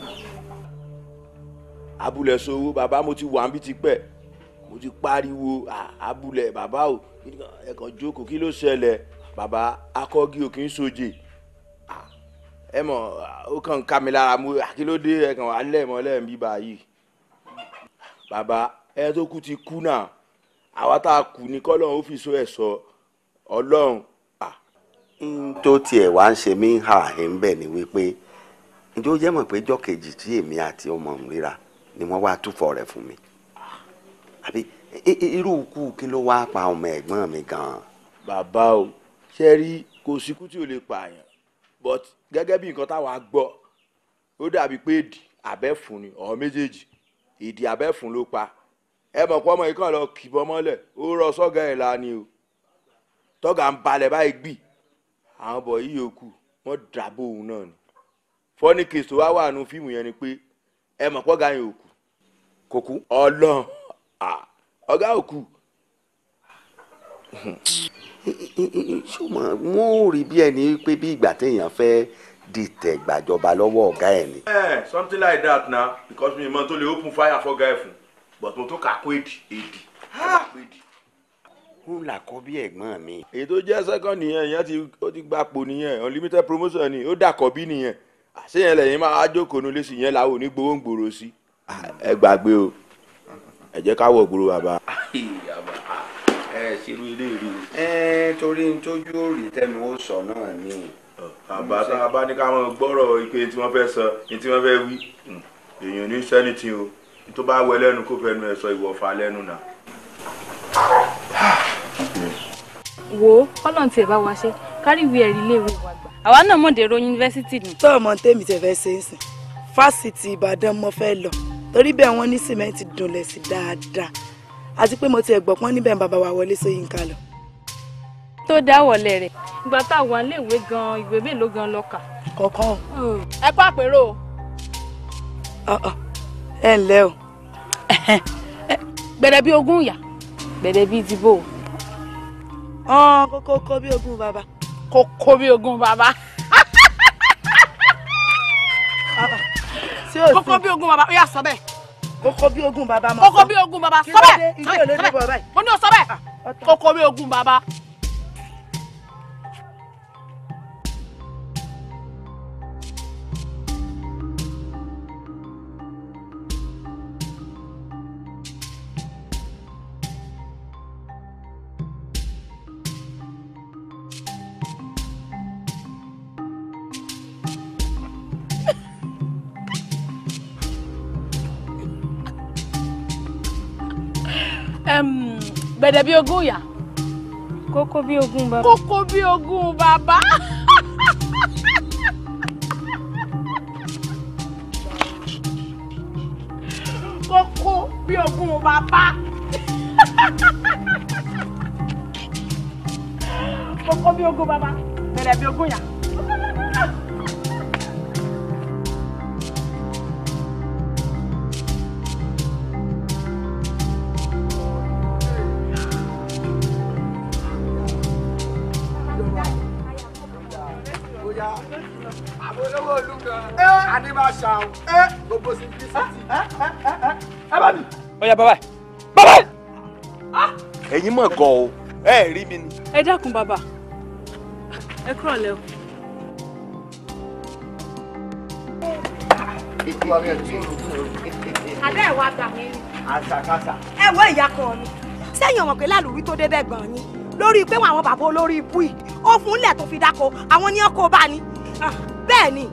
Abúlé sowó bàbá mo ti wà níbi tipẹ́. Mo ti pariwo abúlé bàbá o. Ẹ kàn jókòó kí ló ṣẹlẹ̀? Bàbá akọ́gi ò kì í soje. Ẹ mọ̀ ó kàn ń ká mi lára mo kí ló dé ẹ kàn wà lẹ́ẹ̀mọ́lẹ́ ń bí báyìí. Bàbá ẹ tó kú ti kú náà. Àwa tá a kú ni kọ́lọ́run ó fi so ẹ̀ sọ Ọlọ́run. N tó tiẹ̀ wá ń ṣe mí hà ń bẹ̀ ni wípé ǹjẹ́ ó jẹ́ mọ̀ pé jọ́ kejì tí èmi àti ọmọ mi ríra ni wọ́n wá túfọ̀ rẹ̀ fún mi. Àbí irú ikú kí ló wá pa ọmọ ẹ̀gbọ́n mi gan-an. Bàbá o ṣe rí kò síkú tí ò lè pààyàn but gẹ́gẹ́ bí nǹkan táwa gbọ́ ó dàbí pé èdì abẹ́fun ni ọ̀hún méjèèjì èdì abẹ́fun ló pa. Ẹ mọ̀ pé ọmọ yìí kàn lọ kìbọn mọ́lẹ̀ ó rọ sọ́gà ẹ̀ la ni o tọ́gà ń balẹ̀ báyìí gbì àwọn bọ̀ yìí yòókù wọ́n dàbò òun náà ni. Funny case tó wá wà nù fíìmù yẹn ni pé ẹ mọ̀ pọ́gà yẹn ò kú. Kò kú. Ọlọ́run ọ̀gá ò kú. Ṣùgbọ́n wọ́n ò rí bí ẹni pé bí ìgbà téèyàn fẹ́ dìtẹ̀ gbàjọba lọ́wọ́ ọ̀gá ẹ̀ ni. Something like that na because mi mọ tó lè open fire fọ́gá ẹ̀ fún but mo tó kà kó èdì èdì. Ń là kọ́ bí ẹ̀gbọ́n mi. Èyí tó jẹ́ second nìyẹn ìyẹn ti ó ti gbapò nìyẹn unlimited promotion ni ó dàkọ̀ bí nìyẹn àṣeyẹn lẹ́yìn máa jókòó nulẹ̀ sí yẹn làwọn ò ní gbowó ń gbòòrò sí. Ẹ gbàgbé o ẹ jẹ́ ká wọ̀ gbòòrò bàbá. Ẹ ṣerú ilé rí o. Ẹ torí n tójú òrì tẹnu ó sọ náà ni. Bàbá tá a bá ní ká mọ gbọ́rọ̀ ìpè tí wọ́n fẹ́ sọ ní tí wọ́n fẹ́ wí èèyàn ní sẹ́nìtì o tó bá wẹ lẹ́nu kó fẹnu ẹ̀ sọ ìwọ̀fà lẹ́nu nà. Wo Ọlọ́run tiẹ̀ bá wa ṣe kárí ìwé ẹ̀rí iléèwé wa gbà. Àwa náà mọ̀ dèrò yunifásítì ni. Tọ́ ọmọ tèmi tẹ̀ fẹ́ ṣe é sìn fásitì Ìbàdàn mo fẹ́ lọ torí bẹ́ẹ̀ wọ́n ní sìmẹ́ǹtì dùnlẹ̀ sí dáadáa àti pé mo ti ẹ̀gbọ́n pọ́n níbẹ̀ bàbá wa Wọlé Ṣóyínká lọ. Tó dá wọlé rẹ̀ ìgbà tá a wà léèwé gan ìwé mélòó gan lọ kà. Kọ̀ọ̀kan. Ẹ kú àpérò. Ẹ ǹlẹ́ o. Gbẹ̀dẹ̀ bí ogún ìyá. Gbẹ̀dẹ̀ bíi ti bò. Kókó bí ogún bàbá. Kókó bí ogún bàbá. Kókó bí ogún bàbá ó yá sọ bẹ́ẹ̀. Kókó bí ogún bàbá mọ. Kókó bí ogún bàbá sọ bẹ́ẹ̀. Kí ló dé bọ̀ báyìí? Mo ní o sọ bẹ́ẹ̀. Kókó bí ogún bàbá. Gbẹ̀dẹ̀ bí ogún ìyá. Kókó bí ogún bàbá. Kókó bí ogún bàbá. Kókó bí ogún bàbá. Kókó bí ogún bàbá. Gbẹ̀dẹ̀ bí ogún ìyá. Ọya bàbá bàbá. Ẹ̀yin mọ̀ gan o ẹ rí mi ni. Ẹ dákun bàbá ẹ kúrò lẹ́ o. Àbẹ́ ẹ̀ wá gbà mí ni. Àṣàkáṣà. Ẹ wo ìyá kan mi sẹ́yìn ọmọ pé lálùrí tó débẹ̀ gan-an ni lórí pé àwọn bàbá olórí ibú yìí ó fún ilẹ̀ tó fi dáko àwọn ní ọkọ̀ bá ní bẹ́ẹ̀ ni.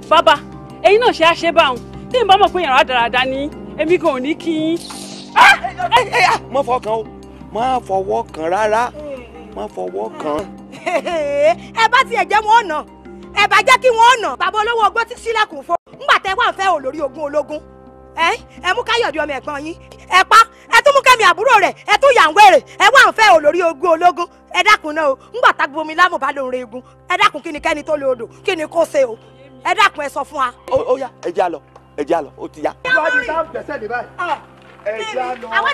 Bàbá ẹ̀yin náà ṣe àṣẹ báwọn tí n bá mọ̀ pé yàrá dáradára ni èmi gan ò ní kí yín. Má fọwọ́ kan o má fọwọ́ kan rárá má fọwọ́ kan. Ẹ bá tiẹ̀ jẹ́ wọn ọ̀nà ẹ bá jẹ́ kí wọ́n ọ̀nà bàbá olówó ọgbọ́n ti sílẹ̀kùn fún ńgbà tẹ́ wà ń fẹ́ olórí ogún ológun ẹ mú Káyọ̀dé ọmọ ẹ̀gbọ́n yín ẹ pa ẹ tún mú Kẹ́mi àbúrò rẹ̀ ẹ tún yà ń wèrè ẹ wà ń fẹ́ olórí ogún ológun ẹ dákun náà o ńgbà tágbomi lámù bá lóore egun ẹ dákun kí ni kẹ́ni tó lè odò kí ni kó ṣe o ẹ dákun ẹ sọ fún wa. Ó yá ẹ já lọ ẹ já lọ ó ti yá. Àwọn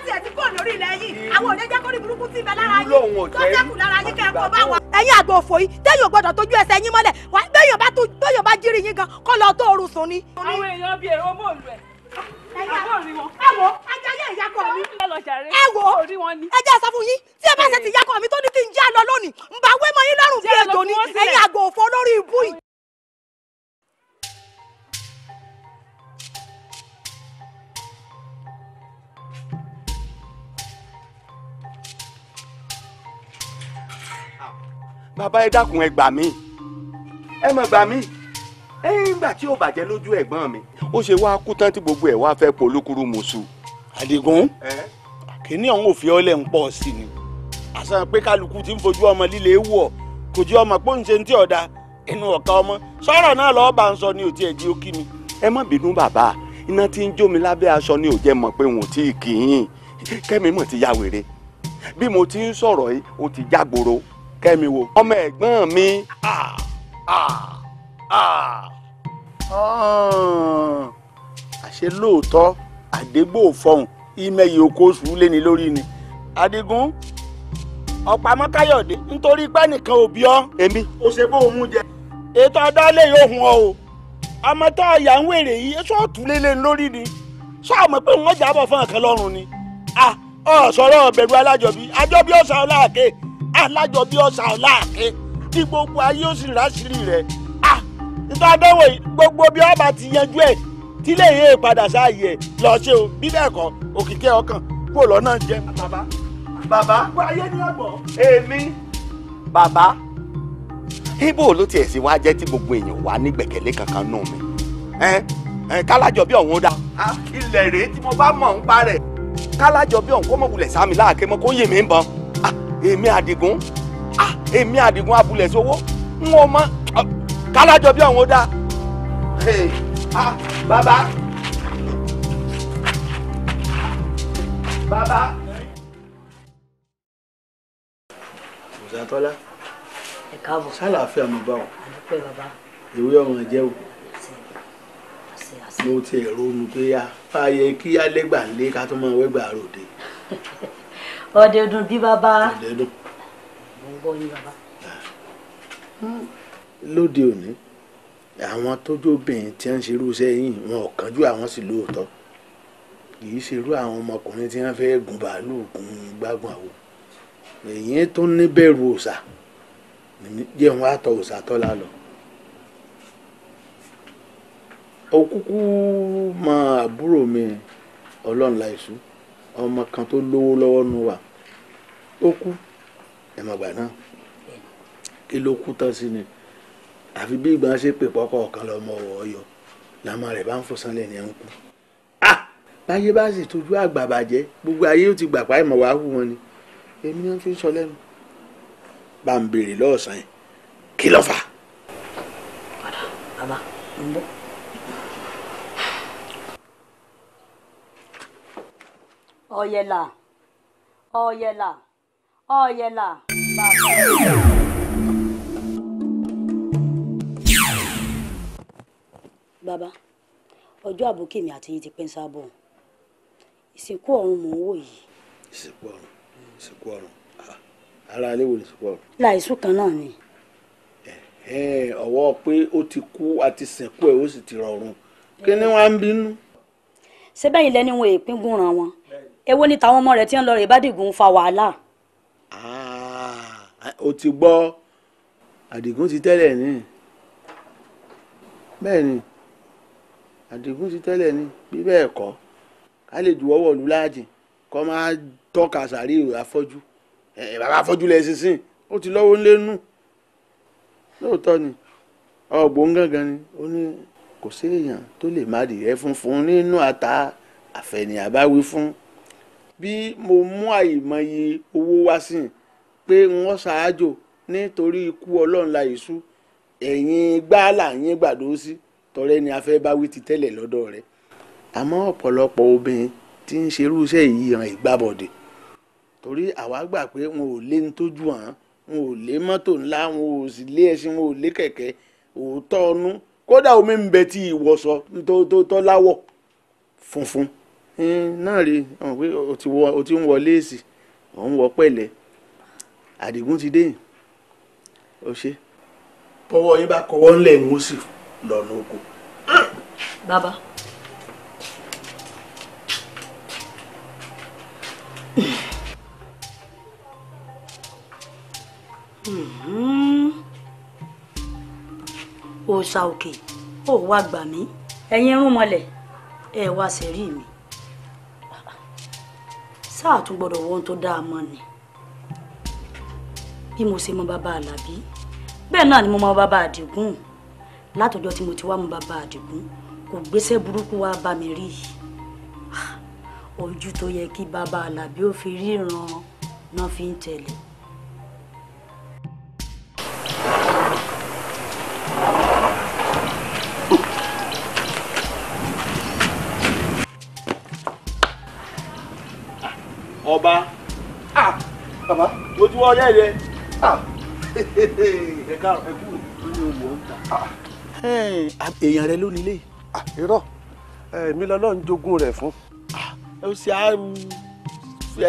tiẹ̀ ti kúrò lórí ilẹ̀ yìí àwọn òde jẹ́ kórí burúkú tí ń bẹ lára yín tó jẹ́kù lára yín kẹ́ ẹ kó bá wa. Ẹ Ẹ̀yin àgbà òfò yìí téèyàn ò gbọ́dọ̀ tójú ẹsẹ̀ yín mọ́lẹ̀, béèyàn bá jírí yín gan kọ́ lọ tó oorun sùn ni. Àwọn èèyàn bíi èrò mọ́ọ̀lù ẹ̀. Ẹ wo ajayé ìyàkọ̀ mi, ẹ wo ẹ jẹ́ sọ fún yín tí ẹ bá ṣe ti ìyàkọ̀ mi tó ní kí n já lọ lónìí ń bá wé mọ́ yín lọ́rùn bí ejò ni. Ẹ̀yin àgbà òfò lórí ibú yìí. Bàbá ẹ dákun ẹ gbà mí, ẹ má gbà mí. Ẹ̀yìn ìgbà tí ó bàjẹ́ lójú ẹ̀gbọ́n mi ó ṣe wá kú tán tí gbogbo ẹ̀ wá fẹ́ polúkúrú musu. Àdìgún, kìíní ọ̀hún ò fi ọ́lẹ̀ ń pọ̀ sí ni àṣà pé kálukú ti ń fojú ọmọ líle wù ọ́, kò jẹ́ ọmọ pé ń ṣe ti ọ̀dà inú ọ̀ka ọmọ sọ̀rọ̀ náà lọ́ọ́ bá ń sọ ni ò tiẹ̀ di ó kí mi. Ẹ má bínú bàbá, iná tí ń jó mi lábẹ́ aṣọ ni ò jẹ́ mọ̀ pé wọn ò tí ì kì í kẹ́mi mọ̀ ti ya wèrè bí mo ti ń sọ̀rọ̀ yìí ó ti jágboro. Kẹ́mi wo? Ọmọ ẹ̀gbọ́n mi. Àṣé lóòótọ́ àdégbò fọhùn ìmẹ̀yì oko oṣù léni lórí ni. Àdìgún, ọ̀pamọ́ Káyọ̀dé nítorí pé nìkan ò bí ọ́. Èmi. Ó ṣe bó o mú jẹ. Ètò ọ̀dọ́lé yóò hun ọ o. Ọmọ tó ọ̀yà ń wèrè yìí sọ́ọ̀tù lélẹ̀ lórí ni. Sọ́ọ̀ mọ̀ pé wọ́n jábọ̀ fún ọ̀kan lọ́rùn ni. Ọ̀ sọ̀rọ̀ bẹ̀rù alájọbí, àjọbí ọ̀sà ọ̀làkè, alájọbí ọ̀sà ọ̀làkè tí gbogbo ayé ó sì ráṣìírí rẹ̀. Nítorí àdánwò yìí gbogbo bí ọba ti yanjú ẹ̀ tí lè yé padà sáàyè ẹ̀ lọ ṣe o, bí bẹ́ẹ̀ kọ́ òkìkẹ́ ọkàn kúrò lọ́nà jẹ́. Bàbá bàbá ayé ní ọgbọ̀n. Èmi bàbá ibo ló tiẹ̀ sí wá jẹ́ tí gbogbo èèyàn wà ní gbẹ̀kẹ̀lé kankan nù mí. Ẹ kálájọ bí ọ̀hún dá. Ilẹ̀ rèé tí mo bá mọ̀ ń pa rẹ̀, kálájọ bí ọ̀hún kó mọ̀ wulẹ̀ sámi láàké mọ́ kó yè mí ń bọ̀n. Èmi Àdìgún, èmi Àdìgún abúlẹ̀ sówó ń wọ́n mọ́ kálájọ bí ọ̀hún dá. Bàbá bàbá. Òsàtọ́lá, ẹ káàbọ̀. Sálàáfíà mo bá ọ. Àdúpẹ́ bàbá. Ìwé ọmọ jẹ́ o. Mo ti ronú pé a fààyè kí alẹ́gbà ń lé ká tó máa wẹ́gbà ròde. Ọdẹ dùn bí bàbá. Ọdẹ dùn. Mo ń gbọ́ yín bàbá. Lóde òní, àwọn tójú obìnrin tí wọ́n ń ṣerú iṣẹ́ yìí wọn ò kánjú, àwọn sì lóòótọ́. Kì í ṣerú àwọn ọmọkùnrin tí wọ́n fẹ́ gun bàálù gun gbágun àwo. Èyí tó ní bẹ̀rù òòṣà jẹ́ wọn á tọ òòṣà tọ́lá lọ. Ó kúkú mọ àbúrò mi Ọlọ́runláìsú, ọmọ kan tó lówó lọ́wọ́ nu wa, ó kú ẹ̀mọ̀gbà náà. Kí ló kú tán sí ni? Àfi bí ìgbà ṣe pè pọ́kọ̀ ọ̀kan lọ́mọ ọ̀wọ́ ọyọ làmọ́ rẹ̀ bá ń fò sánlẹ̀ ní ẹ̀ ń kú. Báyé bá sì tójú àgbà bàjẹ́, gbogbo ayé ó ti gbà pa ìmọ̀ wàá hù wọn ni. Èmi náà fi ń sọ lẹ́nu. Bá ń béèrè lọ́ọ̀sán yẹn, kí ló fà á? Padà bàbá ń bọ̀. Ọ̀yẹ̀là ọ̀yẹ̀là ọ̀yẹ̀là bàbá. Bàbá, ọjọ́ àbókè mi àti yín ti pẹ́ ń sábọ̀. Ìsìnkú ọ̀run mò ń wò yìí. Ìsìnkú ọ̀run, ìsìnkú ọ̀run, ara ilé wo ni ìsìnkú ọ̀run? Láìsùn kan náà ni. Ọwọ́ pé ó ti kú àti sìnkú ẹ̀ ó sì ti rọrùn. Kí ni wọ́n á ń bínú? Ṣé bẹ́yìn lẹ́ni wọn èèpín gúnran wọn? Èwo ni tàwọn ọmọ rẹ̀ tí ń lọ rè bá Dìgún fa wàhálà? O ti gbọ́, Àdìgún ti tẹ́lẹ̀ ní. Bẹ́ẹ̀ ni, Àdìgún ti tẹ́lẹ̀ ní, bí bẹ́ẹ̀ kọ́, ká lè juwọ́ wọ̀lú láàjìn kọ́ máa tọ́ka sàárè afọ́jú. Bàbá afọ́jú lẹ̀ sísìn, ó ti lọ́wọ́ ńlé nù. Lóòótọ́ ni, ọ̀gbọ́n gángan ni, ó ní kò sí èèyàn tó lè má dìrẹ́ funfun nínú ata àfẹ̀ní àbáwí fún. Bí mo mú àìmọye owó wá sí pé wọ́n ṣáájò nítorí ikú Ọlọ́runláìsú, ẹ̀yin gbáàlà yín gbàdó sí tọrẹ ni a fẹ́ bá wí ti tẹ́lẹ̀ lọ́dọ̀ rẹ̀. Àmọ́ ọ̀pọ̀lọpọ̀ obìnrin tí ń ṣerú iṣẹ́ yìí hàn ìgbàbọ̀dè, torí àwa gbà pé wọn ò lé ní tójú hàn, wọn ò lé mọ́tò ńlá, wọn ò sì lé ẹṣin, wọn ò lé kẹ̀kẹ́, òótọ́ ọnú. Kódà omi ń bẹ tí ìwọ̀sọ tó láwọ̀ funfun náà rí i pé o ti ń wọ léèsì, ò ń wọ pẹ̀lẹ́. Àdìgún ti dé, Ó ṣe bọ́wọ́ yín bá kọwọ́ ńlẹ̀ ń sì lọ́nà oko. Bàbá. Òòṣà òkè ó wá gbà mí, ẹ̀yin irún mọ́lẹ̀ ẹ wá sẹ́rí mi. Sáà tún gbọ́dọ̀ wọ ohun tó dáa mọ́ ni. Bí mo ṣe mọ bàbá Àlàbí bẹ́ẹ̀ náà ni mo mọ bàbá Àdìgún. Látọjọ́ tí mo ti wá mọ bàbá Àdìgún kò gbéṣẹ́ burúkú wá bá mi rí. Ojú tó yẹ kí bàbá Àlàbí ó fi ríran náà fi ń tẹ̀lé. Ọba bàbá mo ti wọ ọyá rẹ. Ẹ káàárọ̀, ẹ kú ní owó ń ta. Èèyàn rẹ ló nílé. Irọ́, èmi lọ́lọ́run jogún rẹ̀ fún. Ó ṣe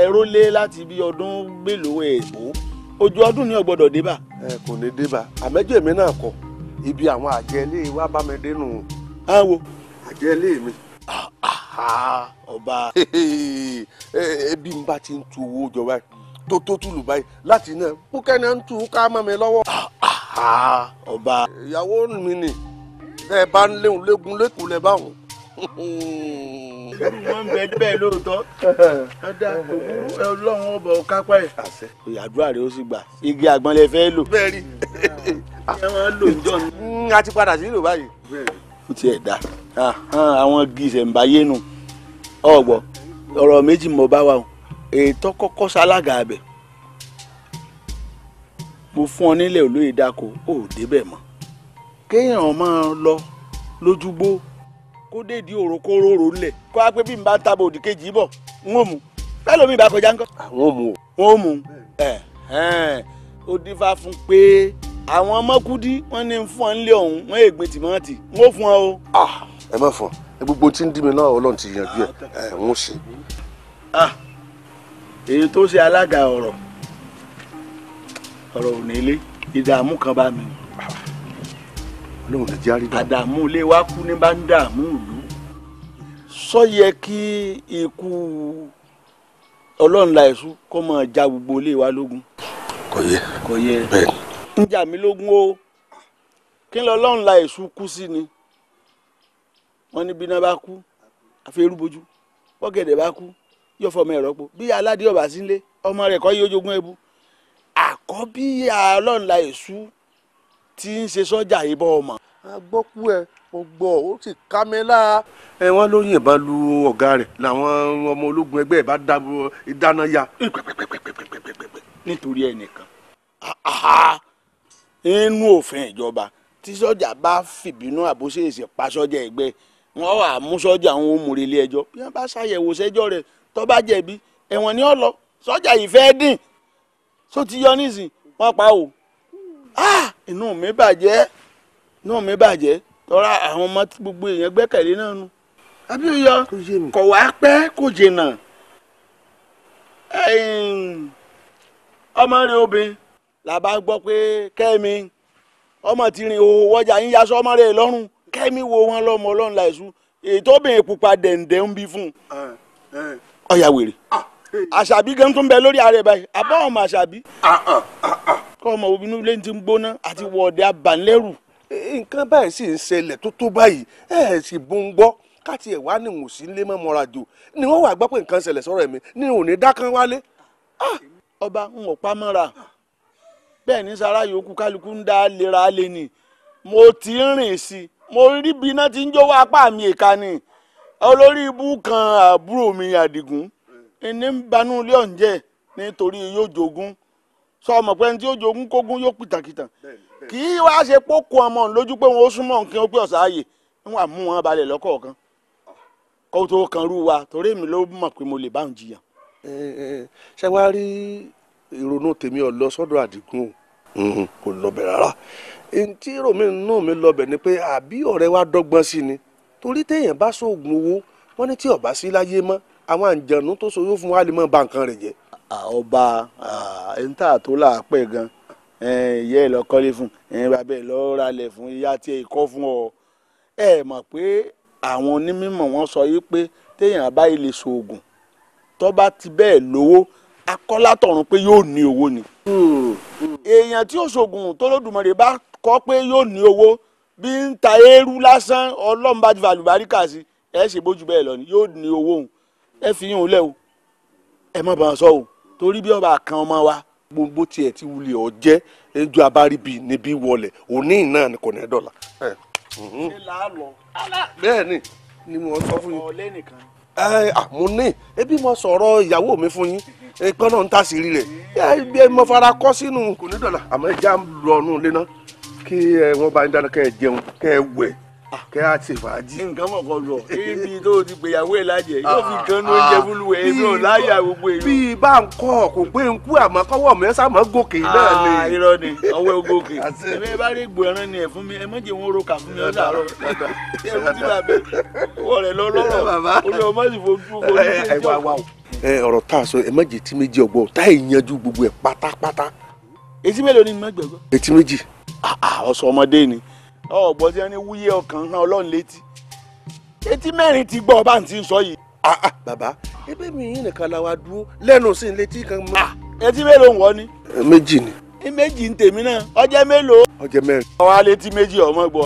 ẹ̀rọ lé láti bí ọdún mélòó èèbó, ojú ọdún ni ó gbọ́dọ̀ dé bá. Ẹ kò ní dé bá, àmẹ́jọ́ èmi náà kọ ibi àwọn àjẹlé wa bá mi dénú. Àwo àjẹlé mi. Ọba ebi n bá ti ń tu owó jọ báyìí tó tùlù báyìí láti iná kúkẹ́ ni ń tu ká mọ́ mi lọ́wọ́. Ọba ìyàwó mi ni ẹ bá ń léwu léegun lẹ́kùn lẹ́ bá wọn. Wọ́n ń bẹ bẹ́ẹ̀ lóòótọ́, ọ̀dà ọlọ́run ọba ọ̀kápá ẹ̀. Àdúrà rẹ̀ ó sì gbà, igi àgbọn lẹ fẹ́ lò. Bẹ́ẹ̀ rí ẹ máa lò ń jọ ní. A ti padà sí ìlú báyìí. Ó tiẹ̀ dá àwọn igi ìṣẹ̀ǹbáyé nù. Ọ̀gbọ́ ọ̀rọ̀ méjì mo bá wa o. Ètò kọ́kọ́ ṣalága abẹ, mo fún ọ nílẹ̀ olóyè dáko, ó débẹ̀ mọ́. Kéèyàn máa lọ lójúgbó kó dédìí òrókóró ńlẹ̀ kó wá pé bí n bá ń tábọ̀ òdì kejì bọ̀ n ó mú bẹ́ẹ̀ lómi ìbá kọjá ńkọ́. Àwọn ò mú o. Wọ́n ó mú ó dífá fún pé àwọn ọmọkúdí wọ́n ní fún ọ nílé ọ̀hún, wọ́n ègbè tìmọ́tì n ó fún ọ o. Ẹ má fún ọ, gbogbo tí ń dí mi náà Ọlọ́run ti yanjú ẹ, ẹ ń ṣe. Èyí tó ṣe alága ọ̀rọ̀ ọ̀rọ̀ ò ní ilé ìdààmú kan bá mi. Ọlọ́run lè jẹ́ àrídà. Àdààmú ilé wa kú ní bá ń dààmú ìlú. Sọ yẹ kí ikú Ọlọ́run la ẹ̀sùn kó máa ja gbogbo ilé wa lógun. Kò yẹ. Kò yẹ. Bẹ́ẹ̀ ni. Ń jà mí lógun o, kí lọ Ọlọ́run la ẹ̀sùn kú sí ni. Wọ́n ní bíná bá kú àfi eru bojú, bọ́gẹ̀dẹ̀ bá kú yóò fọmọ ẹ̀rọ po, bí aládé ọba sílé ọmọ rẹ̀ kọ́ yóò jogún ẹbu. Àkọ́bí Ọlọ́run la èṣù tí ń ṣe sọ́jà ìbọn ọmọ. A gbọ́ kú ẹ, mo gbọ́, ó sì ká mi lára. Ẹ wọ́n ló yìnbọn lu ọ̀gá rẹ̀ làwọn ọmọ ológun ẹgbẹ́ ẹ̀ bá dáná ya. Nítorí ẹnìkan inú òfin ìjọba tí sọ́jà bá fìbínú àbóṣeèṣì pa sọ́jà ẹgbẹ́ wọn wà mú sọ́jà àwọn òmùrè ilé ẹjọ́, bí wọ́n bá ṣàyẹ̀wò sẹ́jọ́ rẹ̀ tó bá jẹ̀bi ẹ̀wọ̀n ni ó lọ. Sọ́jà yìí fẹ́ dín só ti yọ nísìn wọ́n pa o. Inú mi bàjẹ́, inú mi bàjẹ́ tọ́ra àwọn ọmọ tí gbogbo èèyàn gbẹ́kẹ̀lé náà nu. Àbí ó yọ kọ̀ wá pẹ́ kò jìnnà. Ọmọ rẹ̀ obìnrin la bá gbọ́ pé Kẹ́mi ọmọ ti rìn òwò wọjà yín yaṣọ ọmọ rẹ̀ lọ́rùn. Kẹ́mi wo wọn lọ́mọ Ọlọ́run láìsú ètò obìnrin pupa dẹ̀ǹdẹ̀ ń bí fún un. Ọ̀yà wèrè Àṣàbí gan tó ń bẹ lórí ààrẹ báyìí, àbọ̀ ọmọ Àṣàbí kọ́ ọmọ obìnrin ilé ti ń gbóná àti wọ̀ọ̀dẹ abanlẹ́rù. Nǹkan báyìí sì ń ṣẹlẹ̀ tó tó báyìí, ẹ sì bó ń gbọ́ káti ẹ̀ wá ní òsì ńlé mọ́ mọ́ra jò ni wọ́n wà gbọ́ pé nǹkan ṣẹlẹ̀ sọ̀rọ̀ ẹ̀mí ni òní dákán wálé. Ọba ń wọ̀ pamọ́ra bẹ́ẹ̀ ní sara yòókù kálukú ń dá lera lé ni. Mo ti ń rìn sí i, mo rí bí iná ti ń jó wá apá mi ìka ni. Olórí ibú kan àbúrò mi Àdìgún ní ń banú ilé ọ̀njẹ́ nítorí yóò jogún. Sọ ọmọ pé ẹni tí yóò jogún kógún yóò pìtàkìtàn, kì í wá ṣe pókó ọmọ lójú pé wọn ó súnmọ́ nǹkan ó pé ọ̀sán ààyè ń wà mú wọn balẹ̀ lọ́kọ̀ọ̀kan kó tó kan rú wa, torí èmi ló mọ̀ pé mo lè bá òun jiyàn. Ṣé wàá rí ìrònú tèmi ò lọ sọ́dọ̀ Àdìgún o, kò lọbẹ̀ rárá. Ntí ròmí inú mi lọbẹ̀ ni pé àbí ọ̀rẹ́ wa dọ́gbọ́n sí ni, torí téèyàn bá sóògùn owó wọ́n ní tí ó bá sí láyé mọ́ àwọn àǹjẹ̀nú tó soyún fún wa lè mọ́ ba nǹkan rẹ̀ jẹ́. Ọba ẹni tá a tó láàpẹ̀ gan Ìyá ẹ̀ lọ kọ́lé fún, bàbá ẹ̀ lọ ralẹ̀ fún, ìyá tiẹ̀ kọ́ fún ọ. Ẹ mọ̀ pé àwọn onímọ̀ wọn sọ yìí pé téèyàn bá ilé ṣoògùn tó bá ti bẹ́ẹ̀ lówó akọ́látọ̀run pé yóò ní owó ni. Èèyàn tí ó ṣoògùn tó Olódùmarè bá kọ́ pé yóò ní owó bí ń ta eérú lásán Ọlọ́run bá ti fàlùbáríkà sí ẹ ṣe bójú bẹ́ẹ̀ lọ ni yóò ní owó òun. Ẹ fi yín òun lẹ́ o, ẹ má bàa sọ o, torí bí ọba kan ọmọ wa. Gbogbo tiẹ̀ ti wulẹ̀ ọ jẹ́ ẹjọ́ abáríbi níbí wọlé òní náà ni kò ní dọ̀là. Ṣé làá lọ? Bẹ́ẹ̀ ni mo sọ fún yín. Ọ̀lẹ́ nìkan. Mo ní ebi mo sọ̀rọ̀ ìyàwó mi fún yín ẹ̀pẹ́ náà ń tàṣírí rẹ̀ mo fara kọ́ sínú kò ní dọ̀là àmọ́ ẹ já lọ ọ̀nù ilé náà kí wọ́n bá ń dáná kẹ́ ẹ jẹun kẹ́ ẹ wẹ̀ kẹ́ ẹ ṣe fàájì. Nǹkan mọ̀ kọ́ lọ ibi tó o ti gbéyàwó ẹ̀ lájẹ̀ yóò fi kan ní oúnjẹ fúlùwẹ̀ èmi ò láyà gbogbo èyí. Bí bá ń kọ́ kò pé ń kú àmọ́ kọ́wọ́ mi ẹ sá mọ́ gòkè náà ni. Irọ́ ni ọwọ́ ẹ gòkè èmi bá rí gbò ẹran ni ẹ̀ fún mi ẹ má jẹ́ wọn roka fún mi ọ̀dà àárọ̀ ẹ̀rù tí bàbá ìwọ rẹ̀ lọ lọ́rọ̀ olú ọmọ sì fojú fojú. Ẹ wá wá o ọ̀rọ̀ tá a sọ ẹ má jẹ́ tí méjì ọgbọ́n tá ì yanjú gbogbo ẹ̀ pátápátá. Etí mélòó ni mẹ́gbẹ̀gbọ́. Etí méjì. Ọ̀sọ̀ ọmọdé ni ọ̀gbọ́n tí wọ́n ní wúyẹ́ ọkàn hàn Ọlọ́run létí etí mẹ́rin ti gbọ́ ọba tí ń sọ yìí. Bàbá ebe mi yín nìkan la wa dúró lẹ́nu sí létí kan. Etí mélòó ń wọ ni. Méjì ni. Méjì ń tèmi náà ọjẹ́ mélòó. Ọjẹ́ mẹ́rin. Ọwọ́ alẹ́ tí méjì ọmọ gbọ́.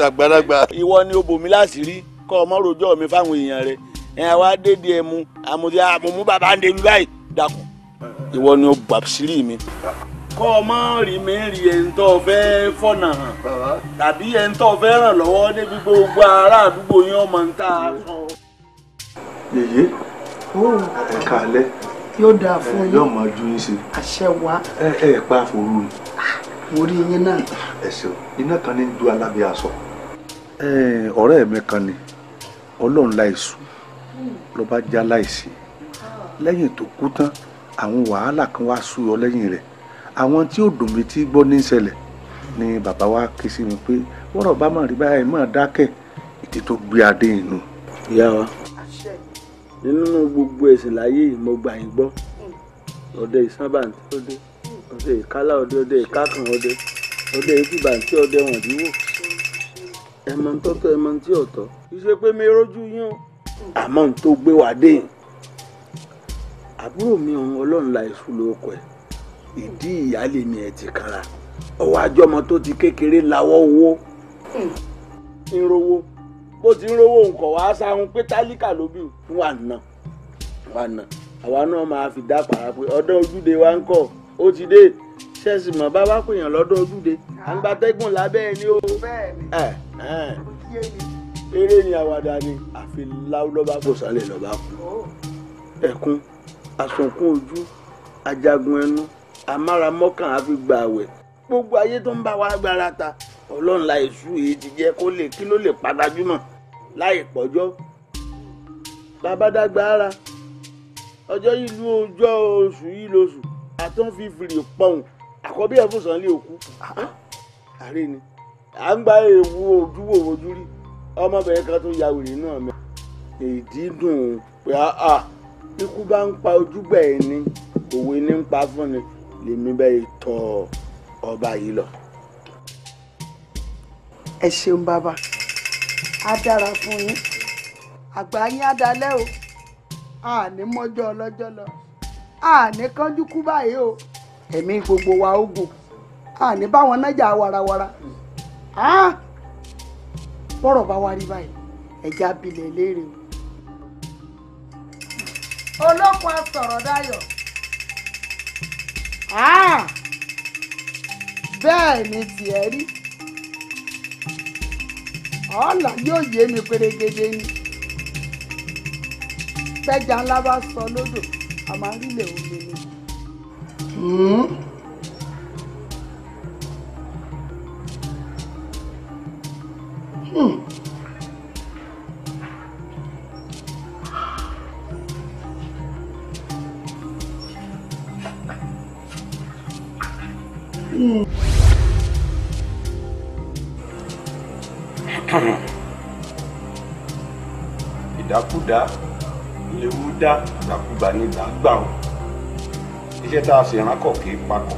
Àgbàlagbà. Ìwọ ni o bò mí láṣìírí kọ́ ọmọ rojọ́ mi fáwọn èèyàn rẹ ẹ wá dédé ẹ mu àmùtí àmùmú bàbá ń delu báyìí dákun. Ìwọ ni o bàṣírí mi. Kọ́ ọ mọ́ rí mi rí ẹni tó fẹ́ fọ̀nà hàn tàbí ẹni tó fẹ́ ràn lọ́wọ́ débi gbogbo ará àdúgbò yín ọmọ ń tà sọ. Yèyé ẹ káalẹ́. Yóò dáa fún yín. Yóò máa ju yín sí. Àṣẹ wa. Ẹ ẹ pa àforú ni. Mo rí yín náà. Ẹ ṣeun, iná kan ní ju alábẹ́ aṣọ. Ọ̀rẹ́ mi kan ni Ọlọ́run láìsù ló bá já láìsí lẹ́yìn tó kú tán àwọn wàhálà kan wá súyọ lẹ́yìn rẹ̀ àwọn tí ó dùn mí tí gbọ́ ní ìṣẹ̀lẹ̀ ni bàbá wa ké sí mi pé wọ́rọ̀ bá mọ̀ rí báyìí mọ̀ dákẹ́ ìdí tó gbé adé inú. Ìyá wa nínú gbogbo ẹ̀sìn láyé yìí mo gbà yín gbọ́ ọdẹ ìsánbàǹtì ọdẹ ọdẹ ìkálá ọdẹ ọdẹ ìkákan ọdẹ ọdẹ ìfìbàǹtì ọdẹ wọ̀ndíwò ẹmọ tọ́tọ́ ẹmọ tí ọ̀tọ̀ kì í ṣe pé mi rójú yín o àmọ́ n tó gbé wá dé àbúrò mi òun Ọlọ́run la èṣù lóko ẹ̀ ìdí ìyáálé mi ẹ̀ ti kára ọwọ́ àjọmọ tó ti kékeré lawọ́ owó ń rówó bó ti ń rówó nǹkan wàá sáhun pé tálíkà ló bí wà ná wà ná àwa náà máa fi dá pàrà pé ọdún ojúde wa ń kọ́ ó ti dé ṣẹ́ẹ̀sì mọ̀ bá wá pèèyàn lọ́dún ojúde à ń gbatẹ́gùn lábẹ́ ẹ ní o eré ni àwàdà ni àfi láwù lọ́ba kò sálẹ̀ lọ́ba kú ẹkún àsunkún ojú ajagun ẹnu amáramọ́kàn àfi gbà àwẹ̀ gbogbo ayé tó ń bá wa gbára ta Ọlọ́run la èṣù èyí ti jẹ́ kó lè kí ló lè padàjúmọ̀ láì pọ́jọ́ bàbá dàgbà ara ọjọ́ yìí ló ọjọ́ oṣù yìí lóṣù àtún fi fìrì pọ̀hùn àkọ́bí ẹ̀ fún Sànlé òkú àárẹ̀ ni à ń gba ewu ojú wò ojú rí ọmọbìnrin kan tó ya wèrè náà mẹ́ èdè dùn pé ikú bá ń pa ojúgbà ẹ̀ ni òwe ní ń pa fún ni lèmi bẹ́ẹ̀ tọ́ ọba yìí lọ. Ẹ ṣeun bàbá, á dára fún yín, àgbà yín á dalẹ́ o, a ní mọ́jọ́ ọlọ́jọ́ lọ, a ní kánjú kú báyìí o, ẹ̀mí gbogbo wa ó gùn, a ní báwọn nájà warawara, bọ́rọ̀ bá wá rí báyìí ẹ̀já abilẹ̀ léèrè o. Olókun asọ̀rọ̀ dayọ̀, bẹ́ẹ̀ ni tiẹ̀ rí ọ̀la yóò yé mi pérégede ni tẹ́jà ńlá bá sọ lódò a máa ń rílẹ̀ omi ni. Ìdákúdá léwu dá ìgbàkúgbà ní ìgbà gbà ó iṣẹ́ tá a sì ránkọ̀ kì í pakọ̀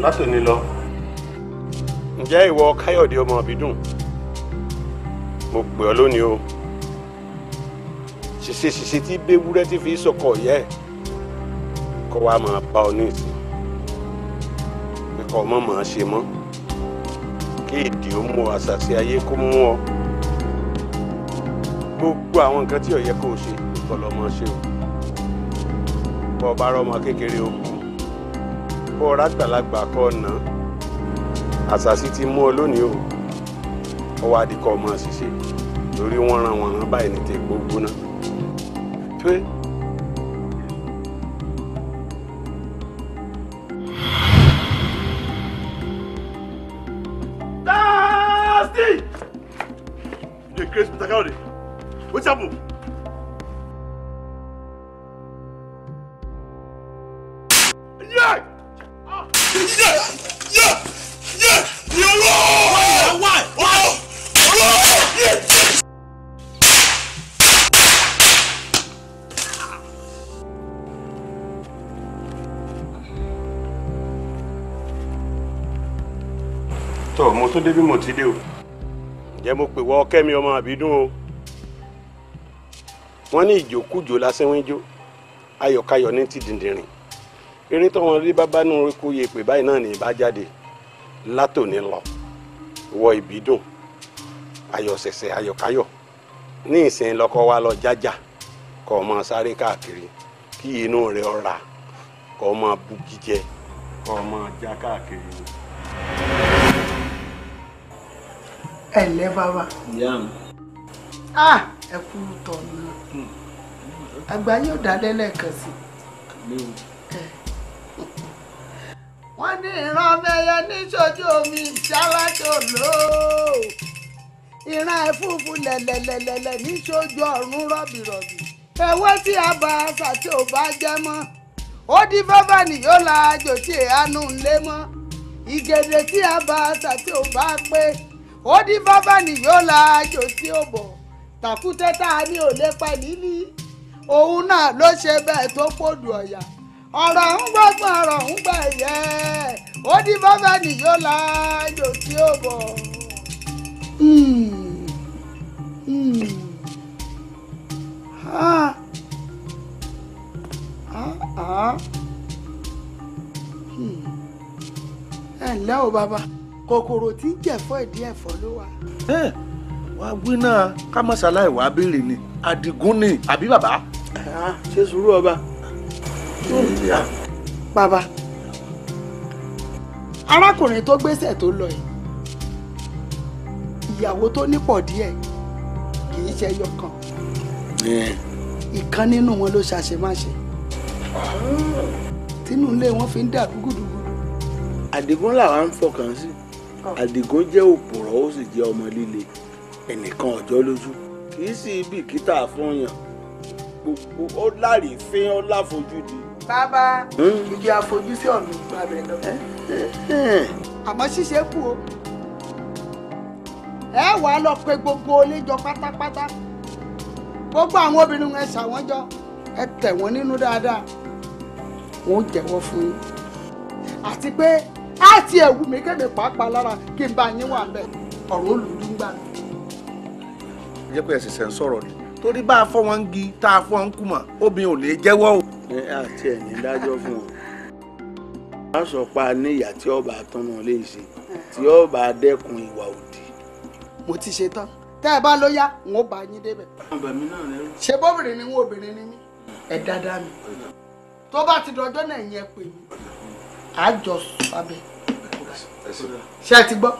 Látòní lọ, ǹjẹ́ ìwọ Káyọ̀dé ọmọ Ìbídùn, mo pè ọ́ lónìí o. Ṣìṣe ṣìṣe tí béwúrẹ́ ti fi sọkọ̀ yẹ kó wá máa bá ọ ní ìsìn, pé kọ́ ọmọ máa ṣe mọ́, kí èdè ó mú ọ, àṣàṣe ayé kó mú ọ. Gbogbo àwọn nǹkan tí ó yẹ kó o ṣe kó lọ máa ṣe o. Bọ́ ọ bá rọ́ ọmọ kékeré o kú, kó o rágbàlagbà kọ́ ọ nà. Àṣàṣì ti mú ọ lónìí o, ó wá di kọ́ ọmọ ṣiṣẹ́ lórí wọ́n ran wọ́n rán báyìí ní tèpó gbóná. Pé Dusty! You dey craze, Mr. Kayode. Wetin happen? Yeah! Yeah! Yeah! Yeah! Why? Why? Why? Tọ́ mo tún dé bí mo ti dé o. Ǹjẹ́ mo pè wọ́ Kẹ́mi ọmọ Àbídún o. Wọ́n ní ìjókújó lásìwín jó, ayọ̀kayọ̀ ní ti dìndìnrìn. Eré tó wọn rí bábá nù kó yẹ pé báyìí náà ní ìbá jáde látòní lọ. Wọ Ìbídùn, ayọ̀ ṣẹ̀ṣẹ̀ ayọ̀káyọ̀. Ní ìsìn lọ́kọ́ wa lọ jájà, kọ́ ọ máa sáré káàkiri, kí inú rẹ̀ ọ̀rà, kọ́ ọ máa bu jíjẹ, kọ́ ọ máa já káàkiri. Ẹ ǹlẹ́ bàbá. Ìyá mi. Ah, ẹ kú tọ̀nà. Àgbà yóò dálẹ́ lẹ́ẹ̀kan sí. Wọ́n ní ìran mẹ́yẹ níṣojú omi ìṣáláṣọ lò ó. Ìran ẹ̀fúùfù lẹ̀lẹ̀lẹ̀lẹ̀ níṣojú ọ̀run rọ̀bìrọ̀bì. Ewé tí a bá aṣà tí ò bá jẹ́ mọ́. Ó di bábà ní yóò la àjò tí èánú ń lé mọ́. Ìgèdè tí a bá aṣà tí ò bá pé. Ó di bábà ní yóò la àjò tí ò bọ̀. Tàkúté tá a ní ò lè pẹ́ nílí. Òun náà ló ṣe bẹ́ẹ̀ tó pòdù ọ̀yà. Ọ̀rọ̀ ń gbọ́gbọ́n ọ̀rọ̀ ń gbà yẹ́. Ó di bábà ní yóò la àjò tí ò bọ̀. Ah. Ah, ah. Ẹ ǹlẹ́ o bàbá, kòkòrò tí ń jẹ̀fọ́ ìdí ẹ̀fọ́ ló wà. Wàá wí náà ká má ṣàlàyé wàá béèrè ni Àdìgún ni àbí bàbá. Ṣé sùúrù ọba. Bàbá, arákùnrin tó gbéṣẹ̀ tó lọ yìí, ìyàwó tó nípọ̀ díẹ̀ kì í ṣe ẹyọ kan. Ìkan nínú wọn ló ṣàṣemáṣe tínú ilé wọn fi ń dàrú gùdùgùdù. Àdìgún làwa ń fọkàn sí. Àdìgún jẹ́ òpùrọ́ ó sì jẹ́ ọmọ líle, ẹnìkan ọjọ́ lójú, kì í sì bìkítà fún yàn, gbogbo ó lárìífín ó láfojúdi. Bàbá, ibi àfojúsí ọ̀nà ìgbà rẹ̀ lọ. Àmọ́ ṣíṣe kù o. Ẹ wàá lọ pe gbogbo oníjọ pátápátá, gbogbo àwọn obìnrin ẹ ṣàwọn jọ, ẹ tẹ̀ wọ́n nínú dáadáa, wọ́n ó jẹ́wọ́ fún yín. Àti pé á ti ẹ̀wù mi kéde pàápàá lára kí n bá yín wà bẹ́ẹ̀, ọ̀rọ̀ olùdú ń gbà mí. Jẹ́ pé ẹ̀sìn ń sọ̀rọ̀ ni torí bá a fọ́ wọn ń gi tá a fọ́ wọn ń kú mọ̀, obìnrin ò lè jẹ́wọ́ o. Ẹ àti ẹ̀ ní dájọ́ fún wọn. A sọ pa ní ìyá tí ọba tọ́nà lè ṣe tí ọba dẹ́kun ìwà òdì. Mo ti ṣe tán, tẹ́ ẹ bá ló yá n ó bá yín débẹ̀. Ṣé bóbìnrin ni wọn obìnrin ni mí, ẹ dáadáa mi. Tó bá ti dọjọ́ náà yẹn pè mí, àjọ sábẹ́. Ṣé ẹ ti gbọ́?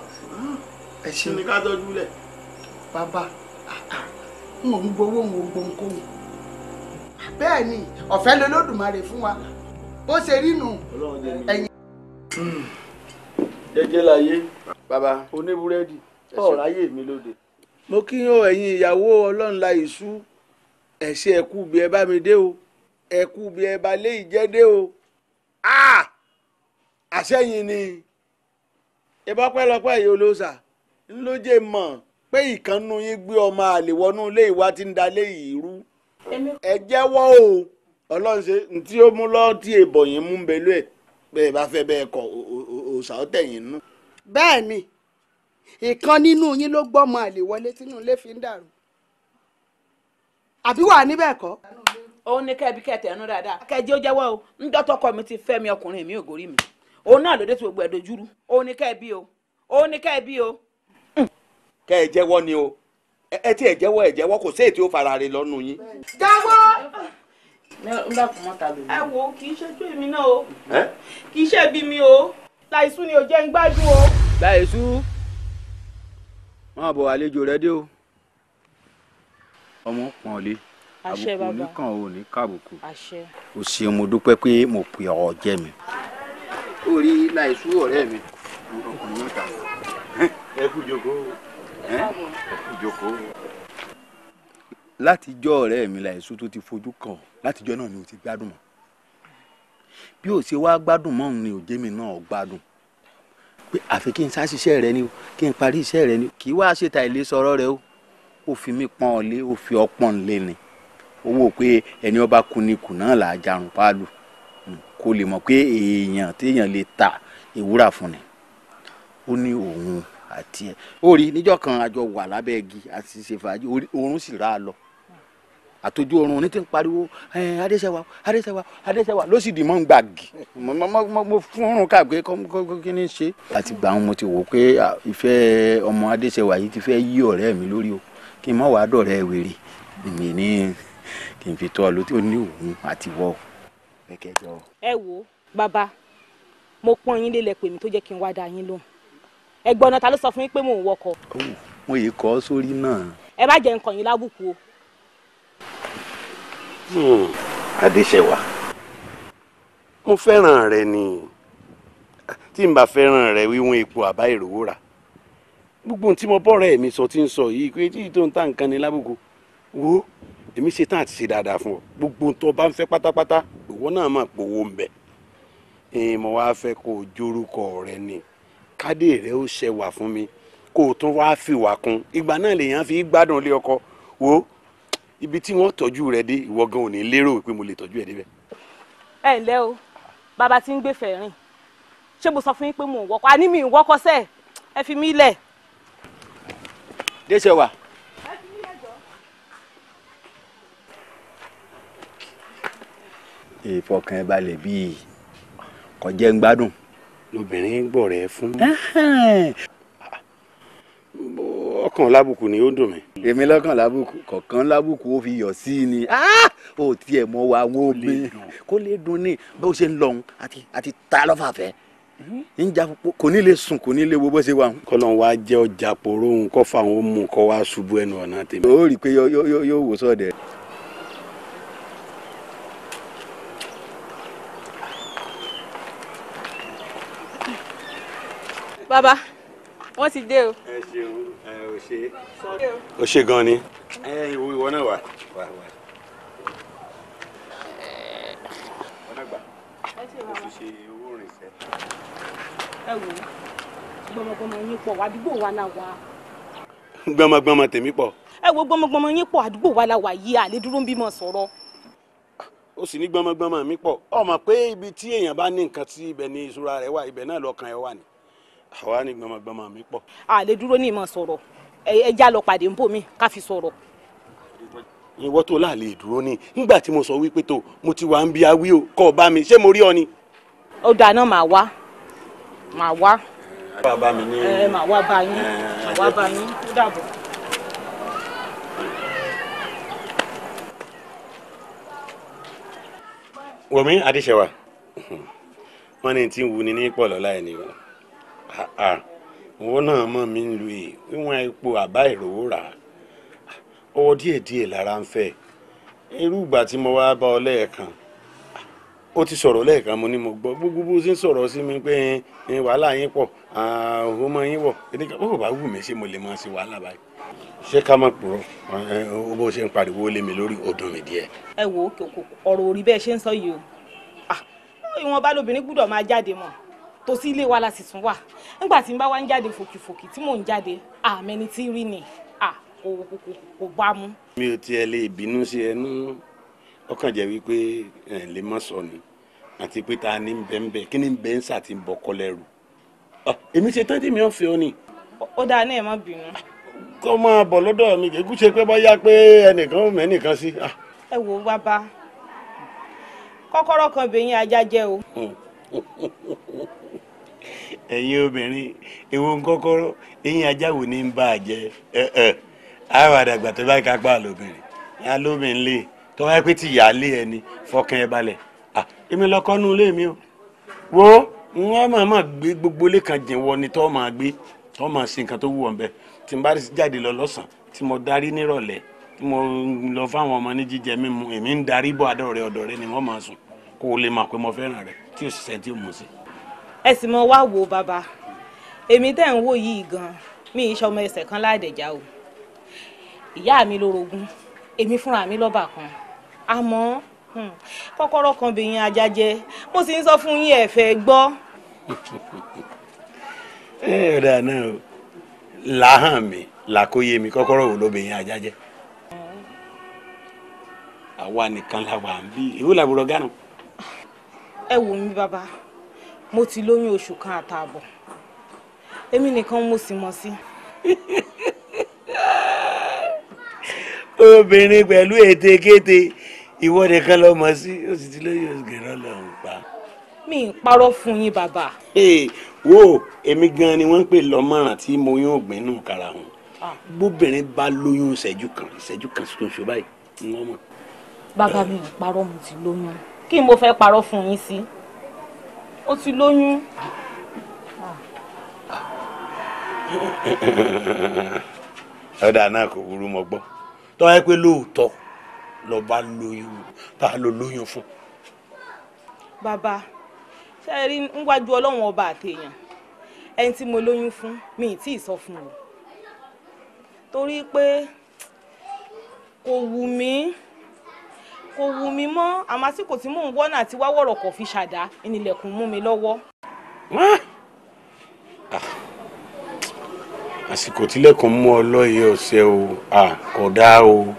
Ẹ ṣe. Kí ni ká tọ́jú lẹ̀? Bàbá, n ò ń gbowó, n ò gbohùnkóhùn. Bẹ́ẹ̀ ni ọ̀fẹ́ lolódùmarè fún wa, bó ṣe rí nù. Ẹ̀yin. Jẹ́jẹ́ láyé bàbá oníbúrẹ́dì, ọ̀rọ̀ ayé mi lóde. Mo kí yín o ẹ̀yin ìyàwó ọlọ́run la ìṣú, ẹ ṣé ẹ kú bí ẹ bá mi dé o, ẹ kú bí ẹ bá lé ìjẹ́ dé o. Àṣẹyìn ni ìbọ́pẹ́lọpẹ́ yìí olóòṣà ńlójé mọ̀ pé ìkànnù yín gbé ọmọ àlè wọnú ilé ìwà tí ń dalé yìí rú. Ẹ jẹ́wọ́ o, ọlọ́run ṣe tí ó mú lọ tí èbọ̀ yín mú belú ẹ̀ bẹ́ẹ̀ bá fẹ́ bẹ́ẹ̀ kọ Òòṣà ó tẹ̀yìn nú. Bẹ́ẹ̀ ni, ìkan nínú yín ló gbọ́mọ àlè wọlé tínú ilé fi ń dàrú. Àbí wà níbẹ̀ kọ́? Òun ní kẹ́bi kẹ́tẹ̀ ẹnu dáadáa. Kẹ́jẹ́ ó jẹ́wọ́ o, ńjọ́ tọkọ mi ti fẹ́ mi ọkùnrin mi ò gorí mi. Òun náà ló dé tí gbogbo ẹ̀ dojúrú. Òun ní kẹ́bi o, òun ní kẹ́bi o. Kẹ́ ẹ jẹ́wọ́ ni o, ẹ tí ẹ jẹ́wọ́ ẹ jẹ́wọ́, kò sí èyí tí ó fara rẹ̀ lọ́nu yín. Jẹ́wọ́. Ẹ wo, kì í ṣe tó èmi náà o, kì í ṣe bí mi o, Láìsú ni ò jẹ́ ń gbádùn o. Láìsú, máa bọ̀, àlejò rẹ dé o. Ọmọ pọ̀n lé, àbùkù oníkàn ò ní kàbùkù. O ṣeun, mo dúpẹ́ pé mo pè ọ́ jẹ́ mi. Ó rí Láìsú ọ̀rẹ́ mi, ọkùnrin mẹ́ta. Ẹ kú jókòó, ẹ kú jókòó. Látijọ́ ọ̀rẹ́ mi Láìsú tó ti fojú kàn, látijọ́ náà ni o ti gbádùn mọ́. Bí o ṣe wá gbádùn mọ́ òun ni òjé mi náà gbádùn. Pé àfi kí n sá ṣiṣẹ́ rẹ ni o, kí n parí iṣẹ́ rẹ ni o, kì í wá ṣètà ilé sọ̀rọ̀ rẹ o. Ó fi mí pọ́n ọ lé, ó fi ọ pọ́n lé ni. Owó pé ẹni ọba kú ni kù náà là á jarun páálù. Kó lè mọ̀ pé èèyàn téèyàn lè ta ìwúrà fún ni. Ó ní òun àti ẹ̀. Ó rí níjọ́ kan àjọ wà lábẹ́ igi àti ṣe fàájì, oorun sì rà á lọ. Àtọ́jú oorun ní ti ń pariwo Adéṣẹ́wà Adéṣẹ́wà Adéṣẹ́wà ló sì dì mọ́ ń gbàgì. Mo fún oorun kàgbé kí ni ṣe. Àti gbà wọn mo ti wò pé ìfẹ́ ọmọ Adéṣẹ́wà yìí ti fẹ́ yí ọ̀rẹ́ mi lórí o, kí n má wàá dọ̀rẹ́ wèrè mi ní kí n fi tọ́ ọ lótí. Ó ní òun àti wọ́ kẹjọ. Ẹ wo bàbá, mo pọ́n yín lélẹ̀ pè mí tó jẹ́ kí n wá dá yín lóhùn. Ẹ̀gbọ́n náà ta ló sọ fún yín pé mò ń wọkọ̀? Mo yìí kọ́ sórí náà. Ẹ má jẹ́ nǹkan yín lábùkù o. Adéṣẹ́wà, mo fẹ́ràn rẹ ni. Tí n bá fẹ́ràn rẹ, wíwọ́n epo àbá ìrówó rà. Gbogbo tí mo bọ́rẹ̀ mi sọ tí ń sọ yìí pé tí tó ń ta nǹkan ni lábùkù. Wo, èmi ṣe tán àti ṣe dáadáa fún ọ. Gbogbo tó bá ń fẹ́ pátápátá, ìwọ náà máa pòwó ń bẹ̀. Mo wá fẹ́ kó o jórúkọ rẹ ni. Kádé rẹ ó ṣẹwà fún mi, kó o tún wá fìwà kún. Ìgbà náà lèèyàn fi gbádùn ilé ọkọ. Wo, ibi tí wọ́n tọ́jú rẹ dé, ìwọ gan ò ní lérò pé mo lè tọ́jú ẹ débẹ̀. Ẹ ǹlẹ́ o, bàbá tí ń gbé fẹ́ rìn. Ṣé mo sọ fún yín pé mò ń wọkọ̀? Àní mi ń wọkọ̀ sẹ́ẹ̀, ẹ fi mí lẹ̀. Déṣẹ́wà. Ìfọkàn ẹ balẹ̀ bíi kọjá ń gbádùn. Lobìnrin gbọ́ rẹ fún. Ọkàn lábùkù ni ó dùn mí. Èmi lọ́kàn lábùkù, kọ̀ọ̀kan lábùkù ó fi yọ̀ sí i ni. Ó tiẹ̀ mọ wa àwọn obìnrin kó lè dùn ní bó ṣe ń lọ òun àti ta lọ́fàfẹ́. Ń jà kò ní lè sùn, kò ní lè wo bó ṣe wà. Kọ́lọ́n wa jẹ́ ọjà pòró òun kọ́ fáwọn ó mú kọ́ wá ṣubú ẹnu ọ̀nà tèmi. Ó rí i pé yóò wò sọ́ọ̀dẹ̀. Bàbá, wọ́n ti dé o. Ẹ ṣeun, ẹ ò ṣe. O ṣe gan ni. Ẹ ìwọ ìwọ náà wà. Wà wà. Wọ́n náà gbà. Mo fi ṣe owó ìrìnsẹ̀. Ẹ wò ó, gbọmọgbọmọ yín pọ̀, àdúgbò wa la wà. Gbọmọgbọmọ tèmi pọ̀. Ẹ wo, gbọmọgbọmọ yín pọ̀, àdúgbò wa la wà yìí, àlè dúró ń bímọ sọ̀rọ̀. Ó sì ní gbọmọgbọmọ mi pọ̀. Ó mọ̀ pé ibi tí èèyàn bá ní nǹkan tí ibẹ̀ ni ìṣúra rẹ̀ wà, ibẹ̀ náà lọ́kàn ẹ̀ wà ní. Àwa ní gbọmọgbọmọ mi pọ̀. A lè dúró ní ìmọ̀ sọ̀rọ̀, ẹ já lọ pàdé ń bò mí ká fi sọ̀rọ̀. Ìwọ tó láàlè dúró ní nígbà tí mo sọ wípé tó mo ti wà ń bí awí o, kọ́ ọ bá mi, ṣé mo rí ọ ni. Ó dáa náà, màá wá, màá wá. Bàbá mi ní. Ẹ màá wá bá yín, màá wá bá yín, ó dàbọ̀. Wọ̀mí Adéṣẹ́wà, wọ́n ní tí ń wuni ní pọ̀ lọ́la ẹ̀ nìyẹn. Owó náà mọ̀ mí ń lu yìí, wíwọ́n epo àbá ìrówó rà á. Ọwọ́ díẹ̀díẹ̀ lára ń fẹ́. Irú ìgbà tí mo wá bá ọ lẹ́ẹ̀kan, ó ti sọ̀rọ̀ lẹ́ẹ̀kan, mo ní mo gbọ́. Gbogbo bó ṣe ń sọ̀rọ̀ sí mi pé wàhálà yín pọ̀, òun mọ yín wọ̀. Ó bá wù mí ṣé mo lè máa ṣe wàhálà báyìí. Ṣé ká má purọ́, bó ṣe ń pariwo lé mi lórí, ó dùn mí díẹ̀. Ẹ wo, ọ̀rọ̀ orí bẹ́ẹ̀ ṣe ń sọ yìí o. Ìwọ̀nba lobìnrin gbúdọ̀ máa jáde mọ́. Tòsí ilé wa la sì tún wà. Nígbà tí n bá wá ń jáde fòkìfòkì tí mò ń jáde, àmẹ́ni tí rí ni kò bá mú. Mi ò tiẹ̀ lè bínú sí ẹnu, ọkàn jẹ́ wípé ẹ lè má sọ ni, àti pé ta ni ń bẹ ń bẹ, kí ni ń bẹ ń sà ti ń bọkọ lẹ́rù. Èmi ṣe tán tí mi ò fẹ́ ọ ni. Ó dáa náà, ẹ má bínú. Kó máa bọ̀ lọ́dọ̀ mi, kì í kú ṣe pé bóyá pé ẹnìkan ò mẹ́nìkan sí. Ẹ wo bàbá, kọ́kọ́rọ́ kan bẹ̀yìn ajá jẹ́ o. Ẹ̀yin obìnrin, èwo ń kọ́kọ́rọ́ eyín ajá wo ni ń bá a jẹ? Àwọn àdàgbà tó bá kápá lóbìnrin yá lóbìnrin lè tó wáyé pé tí ìyá lé ẹni fọkàn ẹ balẹ̀. Èmi lọkọ nú ilé mi o. Wo wọn máa máa gbé gbogbo ilé kan jìn wọ ni tó máa gbé tó máa ṣe nǹkan tó wù ọ́ bẹ́ẹ̀. Tí n bá jáde lọ lọ́sàn-án, tí mo darí nírọ̀lẹ́, tí mo lọ fáwọn ọmọ ní jíjẹ mímu, èmi ń darí bọ̀ àdọ̀ rẹ, ọ̀dọ̀ rẹ ni wọ́n máa sùn, kó o lè mọ̀ pé mo fẹ́ràn rẹ tí o sì sẹ́ni tí o mọ̀ sí. Ẹ sì mọ wá wo bàbá, èmi tẹ́ ń wò yìí gan-an, mi ì ṣọmọ ẹsẹ̀ kan ládẹ̀já o. Ìyá mi lórogún, èmi fúnra mi lọ́bà kan. Àmọ́ kọ́kọ́rọ́ kan bẹ̀yìn ajá jẹ́, mo sì ń sọ fún yín ẹ fẹ́ gbọ́. Ẹ ọ̀dà náà o, làhàn mi làkóyè mi, kọ́kọ́rọ́ wo ló bẹ̀yìn ajá jẹ́? Àwa nìkan la wà ń bí, ìwé làbúrò gánà. Ẹ wò mí bàbá, mo ti lóyún oṣù kan àtààbọ̀, èmi nìkan mo sì mọ̀ sí. Obìnrin pẹ̀lú ètekéte, ìwọ nìkan ló mọ̀ sí, ó sì ti lóyún oṣù kẹrọ lọ́hùn pa. Mi ì parọ́ fún yín bàbá. Wo èmi gan ni wọ́n ń pè lọ́mọ̀ràn tí mo yún ògbìn nù kára hùn. Bóbìnrin bá lóyún ìṣẹ́jú kan ṣoṣo báyìí ni wọ́n mọ̀. Bàbá mi ì parọ́, mo ti lóyún. Kí mo fẹ́ parọ́ fún yín sí? Ó ti lóyún. Ọ̀dà náà kò burú, mọ́ gbọ́. Tọ́ ẹ pé lóòótọ́ lọ bá lóyún, tá a lọ lóyún fún. Bàbá, ṣé ẹ rí níwájú Ọlọ́run ọba àtèèyàn, ẹni tí mo lóyún fún mi ì tí ì sọ fún o, torí pé kò wù mí mọ́. Àmọ́ àsìkò tí mò ń wọ́nà àti wá wọ̀rọ̀ kò fi ṣàdá ìnìlẹ̀kùn mú mi lọ́wọ́. Àsìkò tílẹ̀kùn mú ọ lọ́yẹ̀ ọ̀sẹ̀ o, kò dáa o.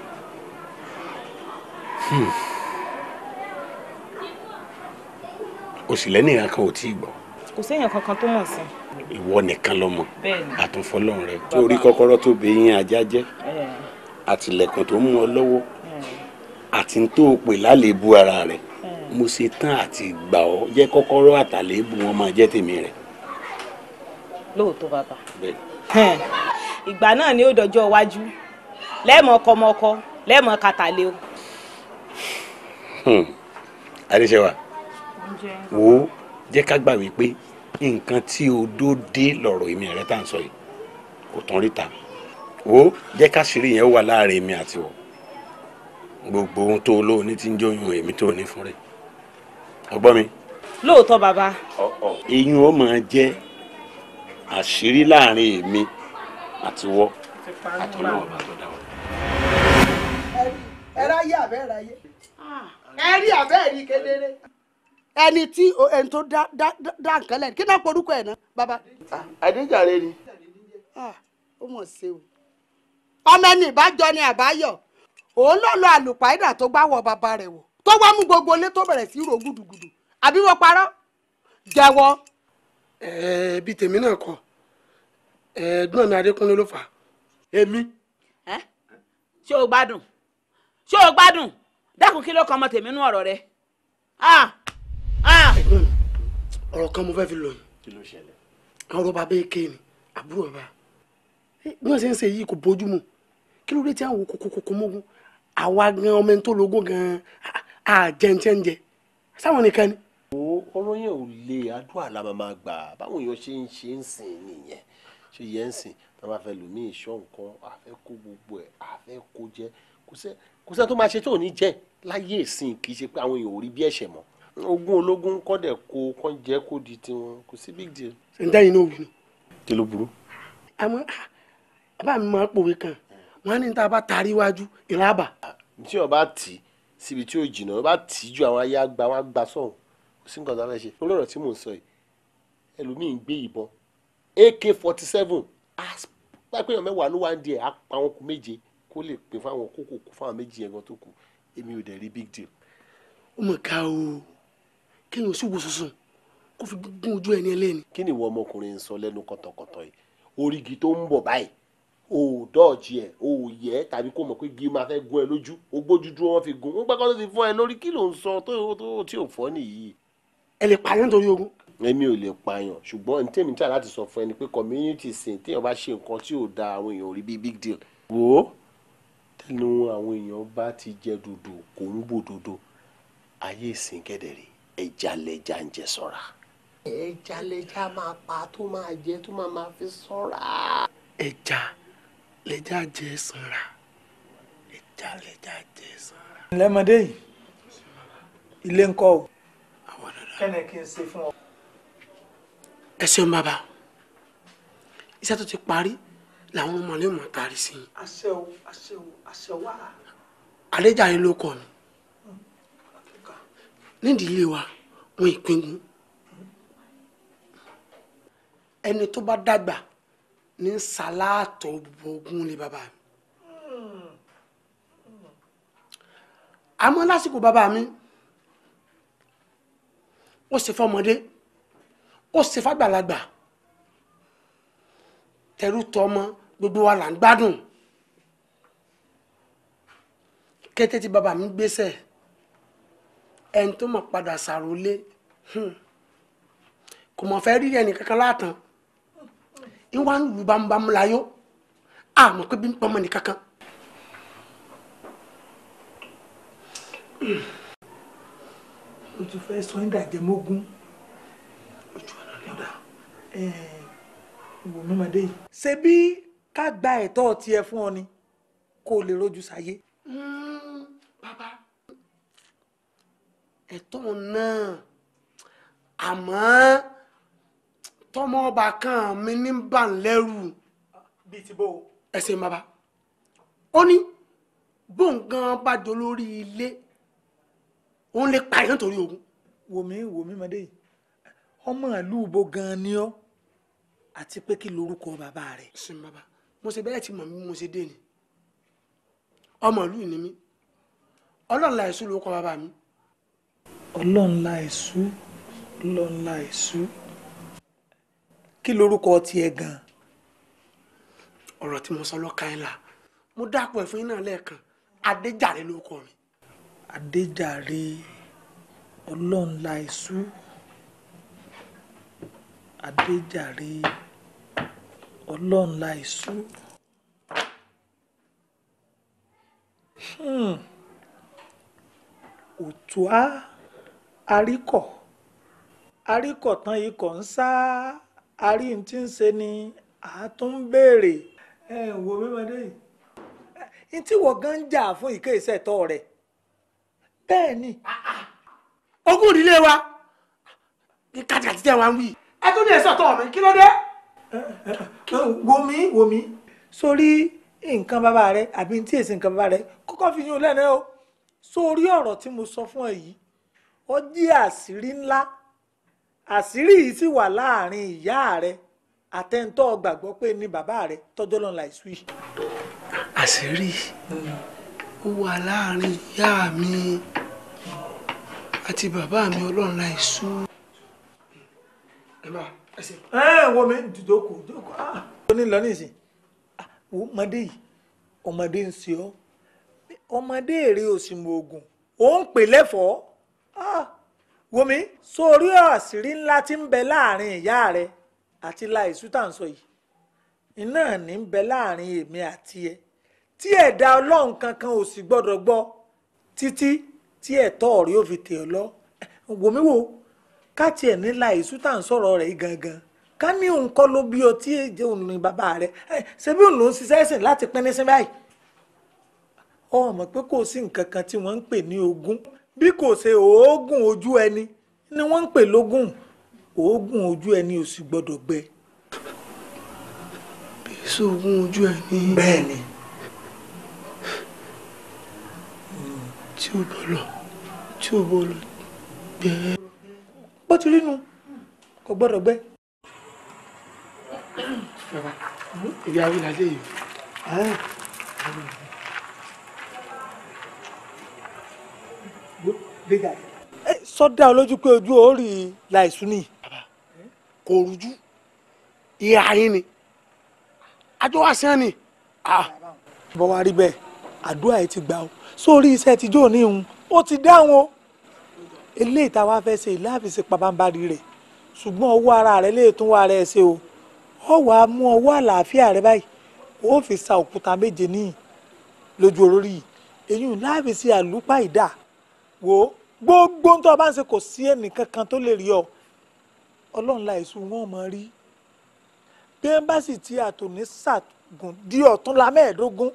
O sì lẹ́nìyàn kan ò tí ì gbọ́. Kò séèyàn kankan tó mọ̀ sí. Ìwọ nìkan ló mọ̀. Àtúnfọlọ́run rẹ. Torí kọ́kọ́rọ́ tó bẹ yín ajá jẹ́, àtìlẹ̀kùn tó mú ọ lọ́wọ́, àti tó o pè lálébù ara rẹ, mo ṣe tán àti gbà ọ́ jẹ́ kọ́kọ́rọ́ àtàlébù wọn máa jẹ́ tèmi rẹ. Lóòótọ́ bàbá. Ìgbà náà ni ó dọjọ́ iwájú, lẹ́ẹ̀mọ ọkọ lẹ́ẹ̀mọ kàtàlẹ́ o. Adéṣẹ́wà, wo jẹ́ ká gbà wípé nǹkan tí o dó dé lọ̀rọ̀ èmi rẹ tá à ń sọ yìí kò tán ríta. Wo jẹ́ ká ṣírí yẹn wà láàrin èmi àti wọ. Gbogbo ohun tó olóò ní ti ń jóyún èmi tó ní fún rẹ. Ọgbọ́n mi. Lóòótọ́ bàbá. Eyín ó máa jẹ́ àṣírí láàrin èmi àti wọ àtọ́lọ́wọ́ bá tó dá wa. Ẹ ráyé àbẹ́ ráyé, ẹ rí àbẹ́ rí kedere. Ẹni tí ẹni tó dá nǹkan lẹ́nu, kí náà porúkọ ẹ̀ náà bàbá. Adéjàre ni. Ó mọ̀ ṣe o, ọmọ ẹni ìbájọ ni àbáyọ, òun ló lọ àlùpàídà tó gbá wọ bàbá rẹ̀ wò, tó wá mú gbogbo ilé tó bẹ̀rẹ̀ sí rò gùdùgùdù. Àbí wọ́n parọ́? Jẹ́wọ́. Bí tèmi náà kọ, ẹ̀gbọ́n mi Adékúnlé ló fà á. Èmi. Ṣé o gbádùn? Ṣé o gbádùn? Dákun, kí ló kan ọmọ tèmi nú ọ̀rọ̀ rẹ? Ẹ̀gbọ́n mi, ọ̀rọ̀ kan mo fẹ́ fi lọ yìí. Kí ló ṣẹlẹ̀? Àwọn ọ̀rọ̀ bàbá èké ni àbúrò bàbá. Bí wọ́n ṣe ń ṣe yìí kò bójú mu. Kí ló dé tí àwọn kókókókó mógún? Àwa gan ọmọ ẹni tó lógún gan àjẹntẹ́njẹ. Sáwọn nìkan ni. Wo ọ̀rọ̀ yẹn ò le, àdúrà la máa gbà. Báwọn èèyàn ṣe ń ṣe ń sìn nìyẹn. Ṣé yẹn ń sìn? Tá a bá fẹ́ lòmíì ìṣọ́ nǹkan, a fẹ́ kó gbogbo ẹ̀, a fẹ́ kó jẹ. Kò sẹ́ tó máa ṣe tó ní jẹ́ láyé ìsìn, kì í ṣe pé àwọn èèyàn ò rí bí ẹ̀ṣẹ̀ mọ́. Ogún ológun kọ́ dẹ̀ kó kán jẹ́ kó di tiwọn, kò sí big deal. Ṣé ń dẹ́yìn náà wí nù? Kí ló burú? Àmọ́ bàbá mi máa ń pòwe kan, wọ́n á ní tá a bá tarí iwájú ìlà àbà. Tí wọ́n bá tì í síbi tí ó jìnnà, wọ́n bá tì í ju àwọn ayé àgbà wọn á gbà sọ̀hún, kò sí nǹkan tó fẹ́ ṣe. Lórí ọ̀rọ̀ tí mò ń sọ yìí, ẹlòmíì ń gbé ìbọn AK-47, láìpẹ́ èèyàn mẹ́wàá ló wá ń di ẹ̀, á pa wọn kú méje kó lè pè fáwọn kókò kú fáwọn méjì yẹn gan tó kù. Èmi ò dẹ̀ rí big deal. Ó mọ̀ ká o, kéèyàn sì wo sùsùn kó fi gún ojú ẹni ẹlẹ́ni. Kí ni ìwọ ọmọkùnrin ń sọ lẹ́nu kọ̀tọ̀kọ̀tọ̀ yìí? Orígi tó ń bọ̀ báyìí, o ò dọ́ọ̀jì ẹ̀, o ò yẹ ẹ́, tàbí kó mọ̀ pé igi máa fẹ́ gún ẹ lójú, o gbójú dúró wọ́n fi gún un, gbàgbọ́ tó ti fún ẹ lórí. Kí ló ń sọ tó tí ò fọ́ nìyí? Ẹ lè pààyàn nítorí ogún. Èmi ò lè pààyàn, ṣùgbọ́n ní tèmi tí a láti sọ fún ẹ ni pé community sin, téèyàn bá ṣe nǹkan tí ò da, àwọn èèyàn ò rí bí big deal. Wò ó, tẹnu àwọn èèyàn bá ti jẹ dòdò kò ń gbòdodo, ayé ìsìn kẹ́dẹ̀rẹ́, ẹja lẹja ń jẹ sọ́ra. Ẹja lẹja máa pa tó máa jẹ tó máa fi sọ́ra. Ẹja lẹja jẹ sanra, ẹja lẹja jẹ sanra. Lẹ́mọdé yìí, ilé ń kọ́ o. Kẹ́ni kí n ṣe fún ọ. Ẹ ṣeun bàbá, iṣẹ́ tó ti parí làwọn ọmọ ilé mọ̀ tari sí i. Àṣẹ o, àṣẹ o, àṣẹ wà. Adéjàre ló kọ mi. Nídìí ilé wa, wọn ìpinnu. Ẹni tó bá dàgbà ní sàlátọ̀ ogún lé bàbá mi. Àmọ́ lásìkò bàbá mi, ó ṣe fọmọdé, ó ṣe fàgbàlagbà, tẹrú tọmọ gbogbo wa là ń gbádùn. Kété tí bàbá mi gbéṣẹ́, ẹni tó mọ̀ padà ṣàròlé kò mọ̀ fẹ́ rí ẹnì kankan látàn, ìwà ń lù bámúbámú láyọ̀, àmọ́ pé bí ń pọnmọ́ ní kankan. O tún fẹ́ sọ ní dàjẹ́mógún. Ojú ọ̀nà ni ọ̀dà. Wò mímọdé yìí. Ṣé bí ká gba ẹ̀tọ́ tiẹ̀ fún ọ ni kó o lè rojú sáyé. Bàbá, ẹ̀tọ́ náà, àmọ́ tọmọ ọba kan mi ní bà ń lẹ́rù. Bíi ti bó o. Ẹ ṣeun bàbá, ó ní bóun gan bá jọ lórí ilé, òun lè pààyàn torí ogun. Wò mí mọdé yìí, ọmọ ìlú ibo gan ni ọ́, àti pé kí lorúkọ bàbá rẹ̀. Ṣeun bàbá, mo ṣe bẹ́ẹ̀ tí mọ̀ mí mo ṣe dé ni. Ọmọ ìlú ni mí, Ọlọ́run la ẹ̀sùn lórúkọ bàbá mi. Ọlọ́run la ẹ̀sùn, Ọlọ́run la ẹ̀sùn. Kí lorúkọ tiẹ̀ gan? Ọ̀rọ̀ tí mo sọ lọ́ka ẹ̀ la, mo dápọ̀ ẹ̀ fún yín náà lẹ́ẹ̀kan, Adéjàre lórúkọ mi. Adéjàre, Ọlọ́run la ẹ̀sùn, Adéjàre, Ọlọ́run la ẹ̀sùn. Òtúá àríkọ̀ àríkọ̀ tán ikọ̀ ń sá, àrí tí ń ṣe ni àátún ń béèrè. Ẹ wo mímọdé yìí, n tí wọ́n gan ń jà fún ìké ìṣẹ̀tọ́ rẹ̀ bẹ́ẹ̀ ni. Ogún ìdílé wa ní kàtìkàtì tẹ́ wa ń wí. Ẹ tún ní ẹ̀sọ́ tọ́ mi, kí ló dé? Wo mi, wo mi, sórí nǹkan bàbá rẹ àbí tí èsì nǹkan bàbá rẹ kọ́kọ́ fi yún lẹ́nu o. Sórí ọ̀rọ̀ tí mo sọ fún ẹ yìí, ó jẹ́ àṣírí ńlá. Àṣírí yìí sì wà láàrin ìyá rẹ àtẹ̀ntọ́ gbàgbọ́ pé ní bàbá rẹ tọ́jọ́ lọ́n la ìṣú yìí. Àṣírí ó wà láàrin ìyá mi àti bàbá mi Ọlọ́run la ìṣú. Ẹ máa ẹ ṣe. Ẹ wo mi jókòó jókòó. Ó ní lọ nísìn, ọmọdé yìí, ọmọdé ń ṣe ọ́, ọmọdé èrè òsì mọ oògùn, ó ń pè lẹ́fọ̀ọ́. Wo mi, sórí àṣírí ńlá tí ń bẹ láàrin ìyá rẹ àti láìsú tá à ń sọ yìí, iná ní ń bẹ láàrin èmi àti ẹ, tí ẹ̀dá Ọlọ́run kankan ò sì gbọ́dọ̀ gbọ́ títí tí ẹ̀tọ́ rẹ ó fi tẹ̀ ọ́ lọ. Wò mí wò, ká tiẹ̀ ní láìsú tá à ń sọ̀rọ̀ rẹ̀ yìí gangan, ká ní òun kọ́ ló bí ọ tí èjì òun ní bàbá rẹ, ṣé bí òun ló ń ṣiṣẹ́ sìn láti pín ní sí báyìí. Ó mọ̀ pé kò sí nǹkan kan tí wọ́n ń pè ní ogún bí kò ṣe òógùn ojú ẹni ni wọ́n ń pè lógún. Òógùn ojú ẹni ò sì gbọ́dọ̀ gbẹ. Bí sóògùn ojú ẹni. Bẹ́ẹ̀ ni. Tí ò bọ̀lọ̀, tí ò bọ̀lọ̀ gbẹ. Bó ti rí nu, kò gbọ́dọ̀ gbẹ. Bàbá, ìyá awilade yìí. Sọ dá ọ lójú pé ojú ò rí láìsú ni. Kò rújú, ìhà yín ni àjọ wa sẹ́ni ni. Bọ́ wá rí bẹ́ẹ̀, àdúrà ẹ ti gbà o. Sórí iṣẹ́ tíjọ́ ní ìhun ó ti dáhùn o. Eléyìí tá a wá fẹ́ ṣe ìláàfin ṣe pabambarì rẹ̀, ṣùgbọ́n ọwọ́ ara rẹ̀ lè tún wá rẹ̀ ṣe o. Ọ wà á mú ọwọ́ àlàáfíà rẹ báyìí, ó fi sa òkúta 7 níyì lójú olórí yìí. Èyí láàfin ṣe àlùpà ìdá. Wò ó, gbogbo tó o bá ń ṣe kò sí ẹnìkankan tó lè rí ọ. Ọlọ́run la èso wọn mọ̀ rí. Bí wọ́n bá sì ti àtòní ṣàgùn di ọ̀túnla 25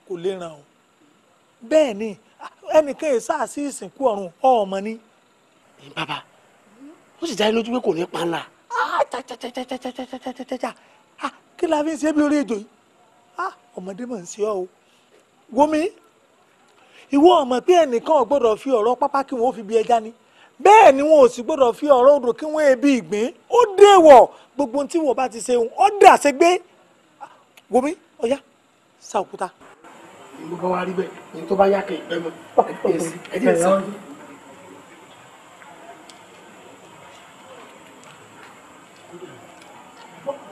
kò lè ràn ọ́. Bẹ́ẹ̀ ni ẹnìkan yìí sáà sí ìsìnkú ọ̀run ọmọ ni. Bàbá, ó sì dá lójú pé kò ní pa ńlá. Kí la fi ń ṣe bí orí ejò yìí? Ọmọdé mọ̀ ń ṣe ọ́ o. Wọ́mi, ìwọ ọmọ pé ẹnìkan ò gbọ́dọ̀ fi ọ̀rọ̀ pápá kí wọ́n fi bí ẹja ni. Bẹ́ẹ̀ ni wọn ò sì gbọ́dọ̀ fi ọ̀rọ̀ odò kí wọ́n ebi ìgbín. Ó dèwọ̀ gbogbo tí wọ́n bá ti ṣe ó dà ṣe gbé. Wọ́mi, ọ̀yá, sa òkúta. Ìlú bá wa rí bẹ́ẹ̀ ní tó bá yá kẹ́ ìpẹ́ mọ́. Ẹ jẹ́ sá.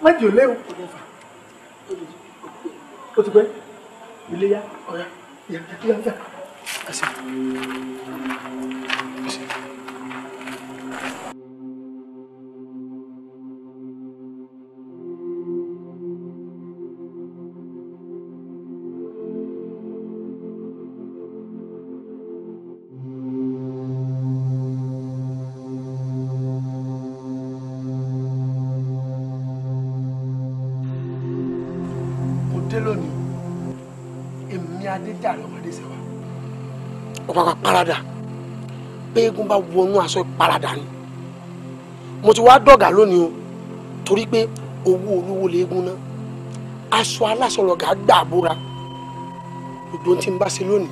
Má jò léwu. Ó ti pẹ́. Ilé yá. Ọ̀yá, yá, yá, yá. Ẹsẹ̀. Ẹsẹ̀. Ọ̀pàpà parada pé eégún bá wọnú aṣọ parada ni. Mo ti wá dọ̀gà lónìí o, torí pé owó olówó léegun náà, aṣọ aláṣọ lọ̀gá gbà bóra. Gbogbo ohun tí n bá ṣe lónìí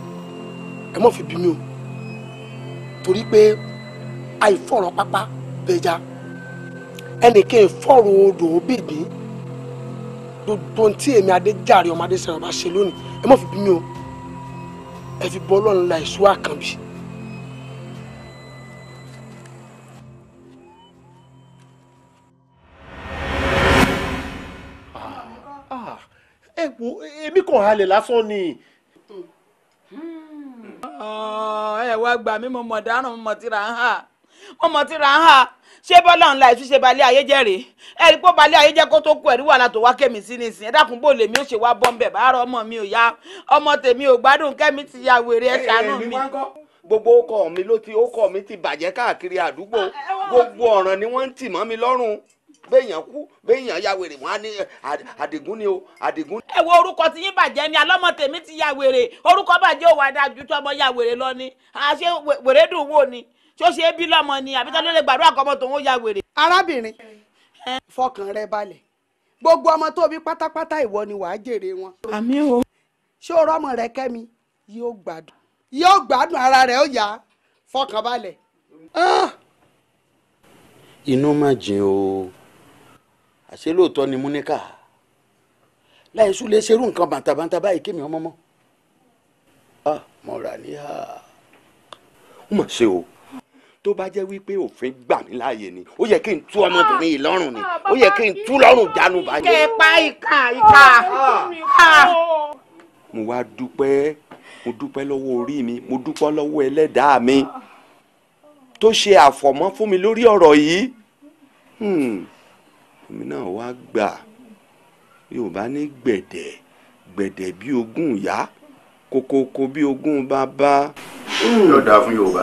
ẹ mọ̀ fi bí mi o, torí pé àìfọ̀rọ̀ pápá bẹja, ẹnìkan ìfọ̀rọ̀ odò bèbí. Gbogbo ohun tí èmi Adéjàre ọmọ Adéṣẹ́wà bá ṣe lónìí ẹ mọ̀ fi bí mi o, ẹ fi bọ́ Ọlọ́run la èso àkànbí. Ẹ wo, èmi kàn halẹ̀ lásán ni. Ẹ wá gbà mí, mo mọ̀ dáràn, mo mọ̀ tíra ń hà, mo mọ̀ tíra ń hà. Ṣé bọ́lá ńlá ìtúnṣe ṣe balẹ̀ ayé jẹ́ rèé? Ẹ rí pé ó balẹ̀ ayé jẹ́ kó tó kú, ẹ̀rí wàhálà tó wá kẹ́mi sí nísìnyí. Ẹ dákun, bó lèmi ó ṣe wá bọ́ ń bẹ̀ bá rọ ọmọ mi ò yá, ọmọ tèmi ò gbádùn, kẹ́mi ti ya wèrè, ẹ ṣàánú mi. Gbogbo ọkọ mi ló ti ọkọ mi ti bàjẹ́ káàkiri àdúgbò. Gbogbo ọ̀ràn ni wọ́n ń tì mọ́ mi lọ́rùn. Béèyàn kú, béèyàn ya wèrè, wọn á ní Àdìgún ni o, Àdìgún. Ẹ wo orúkọ tí yín bàjẹ́ ni, alọ́mọ tèmi ti ya wèrè. Orúkọ bàjẹ́ ò wá dájú tó ọmọ ya wèrè lọ ni. Àṣé wèrè dùn wò ni? Ṣó ṣe é bí lọ́mọ ni? Àbí tó lè gbàdúrà kọ́ ọmọ tòun ó ya wèrè. Arábìnrin, fọkàn rẹ balẹ̀. Gbogbo ọmọ tó bí pátápátá ìwọ ni wàá jèrè wọn. Àmín o. Ṣé o rọ́mọ rẹ Kẹ́mi? Yóò gbádùn, yóò gbádùn ara rẹ̀ ó yá, fọkàn balẹ̀. Inú má jìn o, àṣé lóòótọ́ ni Múníkà láìsú lè ṣerú nǹkan bàǹtàbàǹtà báyìí kémi ọmọ mọ́ mo rà ní hà. Ó mà ṣe o, tó bá jẹ́ wípé òfin gbà mí láàyè ni, ó yẹ kí n tú ọmọbìnrin yìí lọ́rùn ni, ó yẹ kí n tú lọ́rùn jánu báyìí. Kẹ pa ìka ìka. Mo wá dúpẹ́, mo dúpẹ́ lọ́wọ́ orí mi, mo dúpẹ́ lọ́wọ́ ẹlẹ́dàá mi tó ṣe àfọ̀mọ́ fún mi lórí ọ̀rọ̀ yìí. Èmi náà wá gbà, Yorùbá ní gbẹ̀dẹ̀ gbẹ̀dẹ̀ bí ogún ìyá, kókókó bí ogún bàbá. Yóò dáa fún Yorùbá.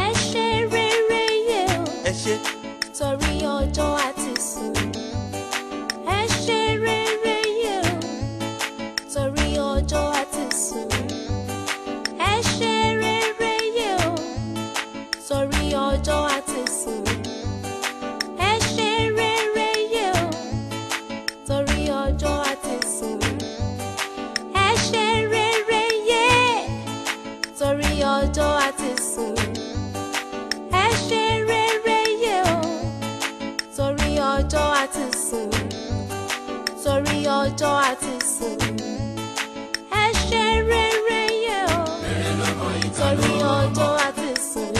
Ẹ ṣe rere yẹ o, ẹ ṣe torí ọjọ́ àti sùn. Ẹ ṣe rere yẹ o, torí ọjọ́ àti sùn. Ẹ ṣe rere yẹ o, Torí ọjọ́ àti sùn. Ẹ ṣe rere yẹ o. Torí ọjọ́ àti sùn.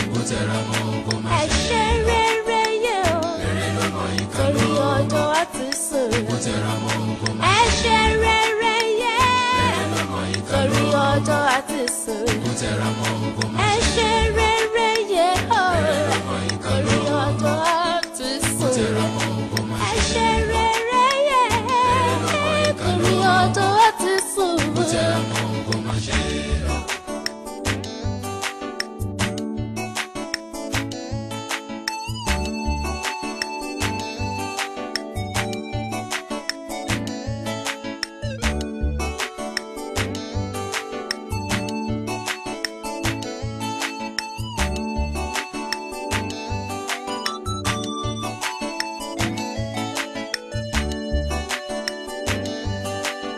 Ẹ ṣe rere yẹ o. Torí ọjọ́ àti sùn. Ẹ ṣe rere yẹ. Torí ọjọ́ àti sùn. Ẹ ṣe rere yẹ o. Torí ọjọ́ àti sùn. Ẹ ṣe rere yẹ. Torí ọjọ́ àti sùn.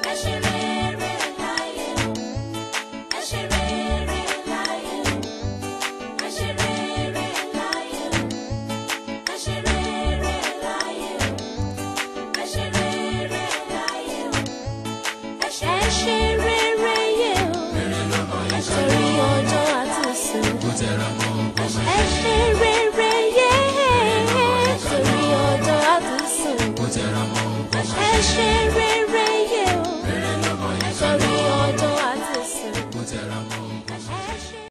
Ẹ ṣe rere láyé o. Ẹ ṣe rere láyé o. Ẹ ṣe rere láyé o. Ẹ ṣe rere láyé o. Ẹ ṣe rere láyé o. Ẹ ṣe rere yé o. Torí ọjọ́ àti sùn. Ẹ ṣe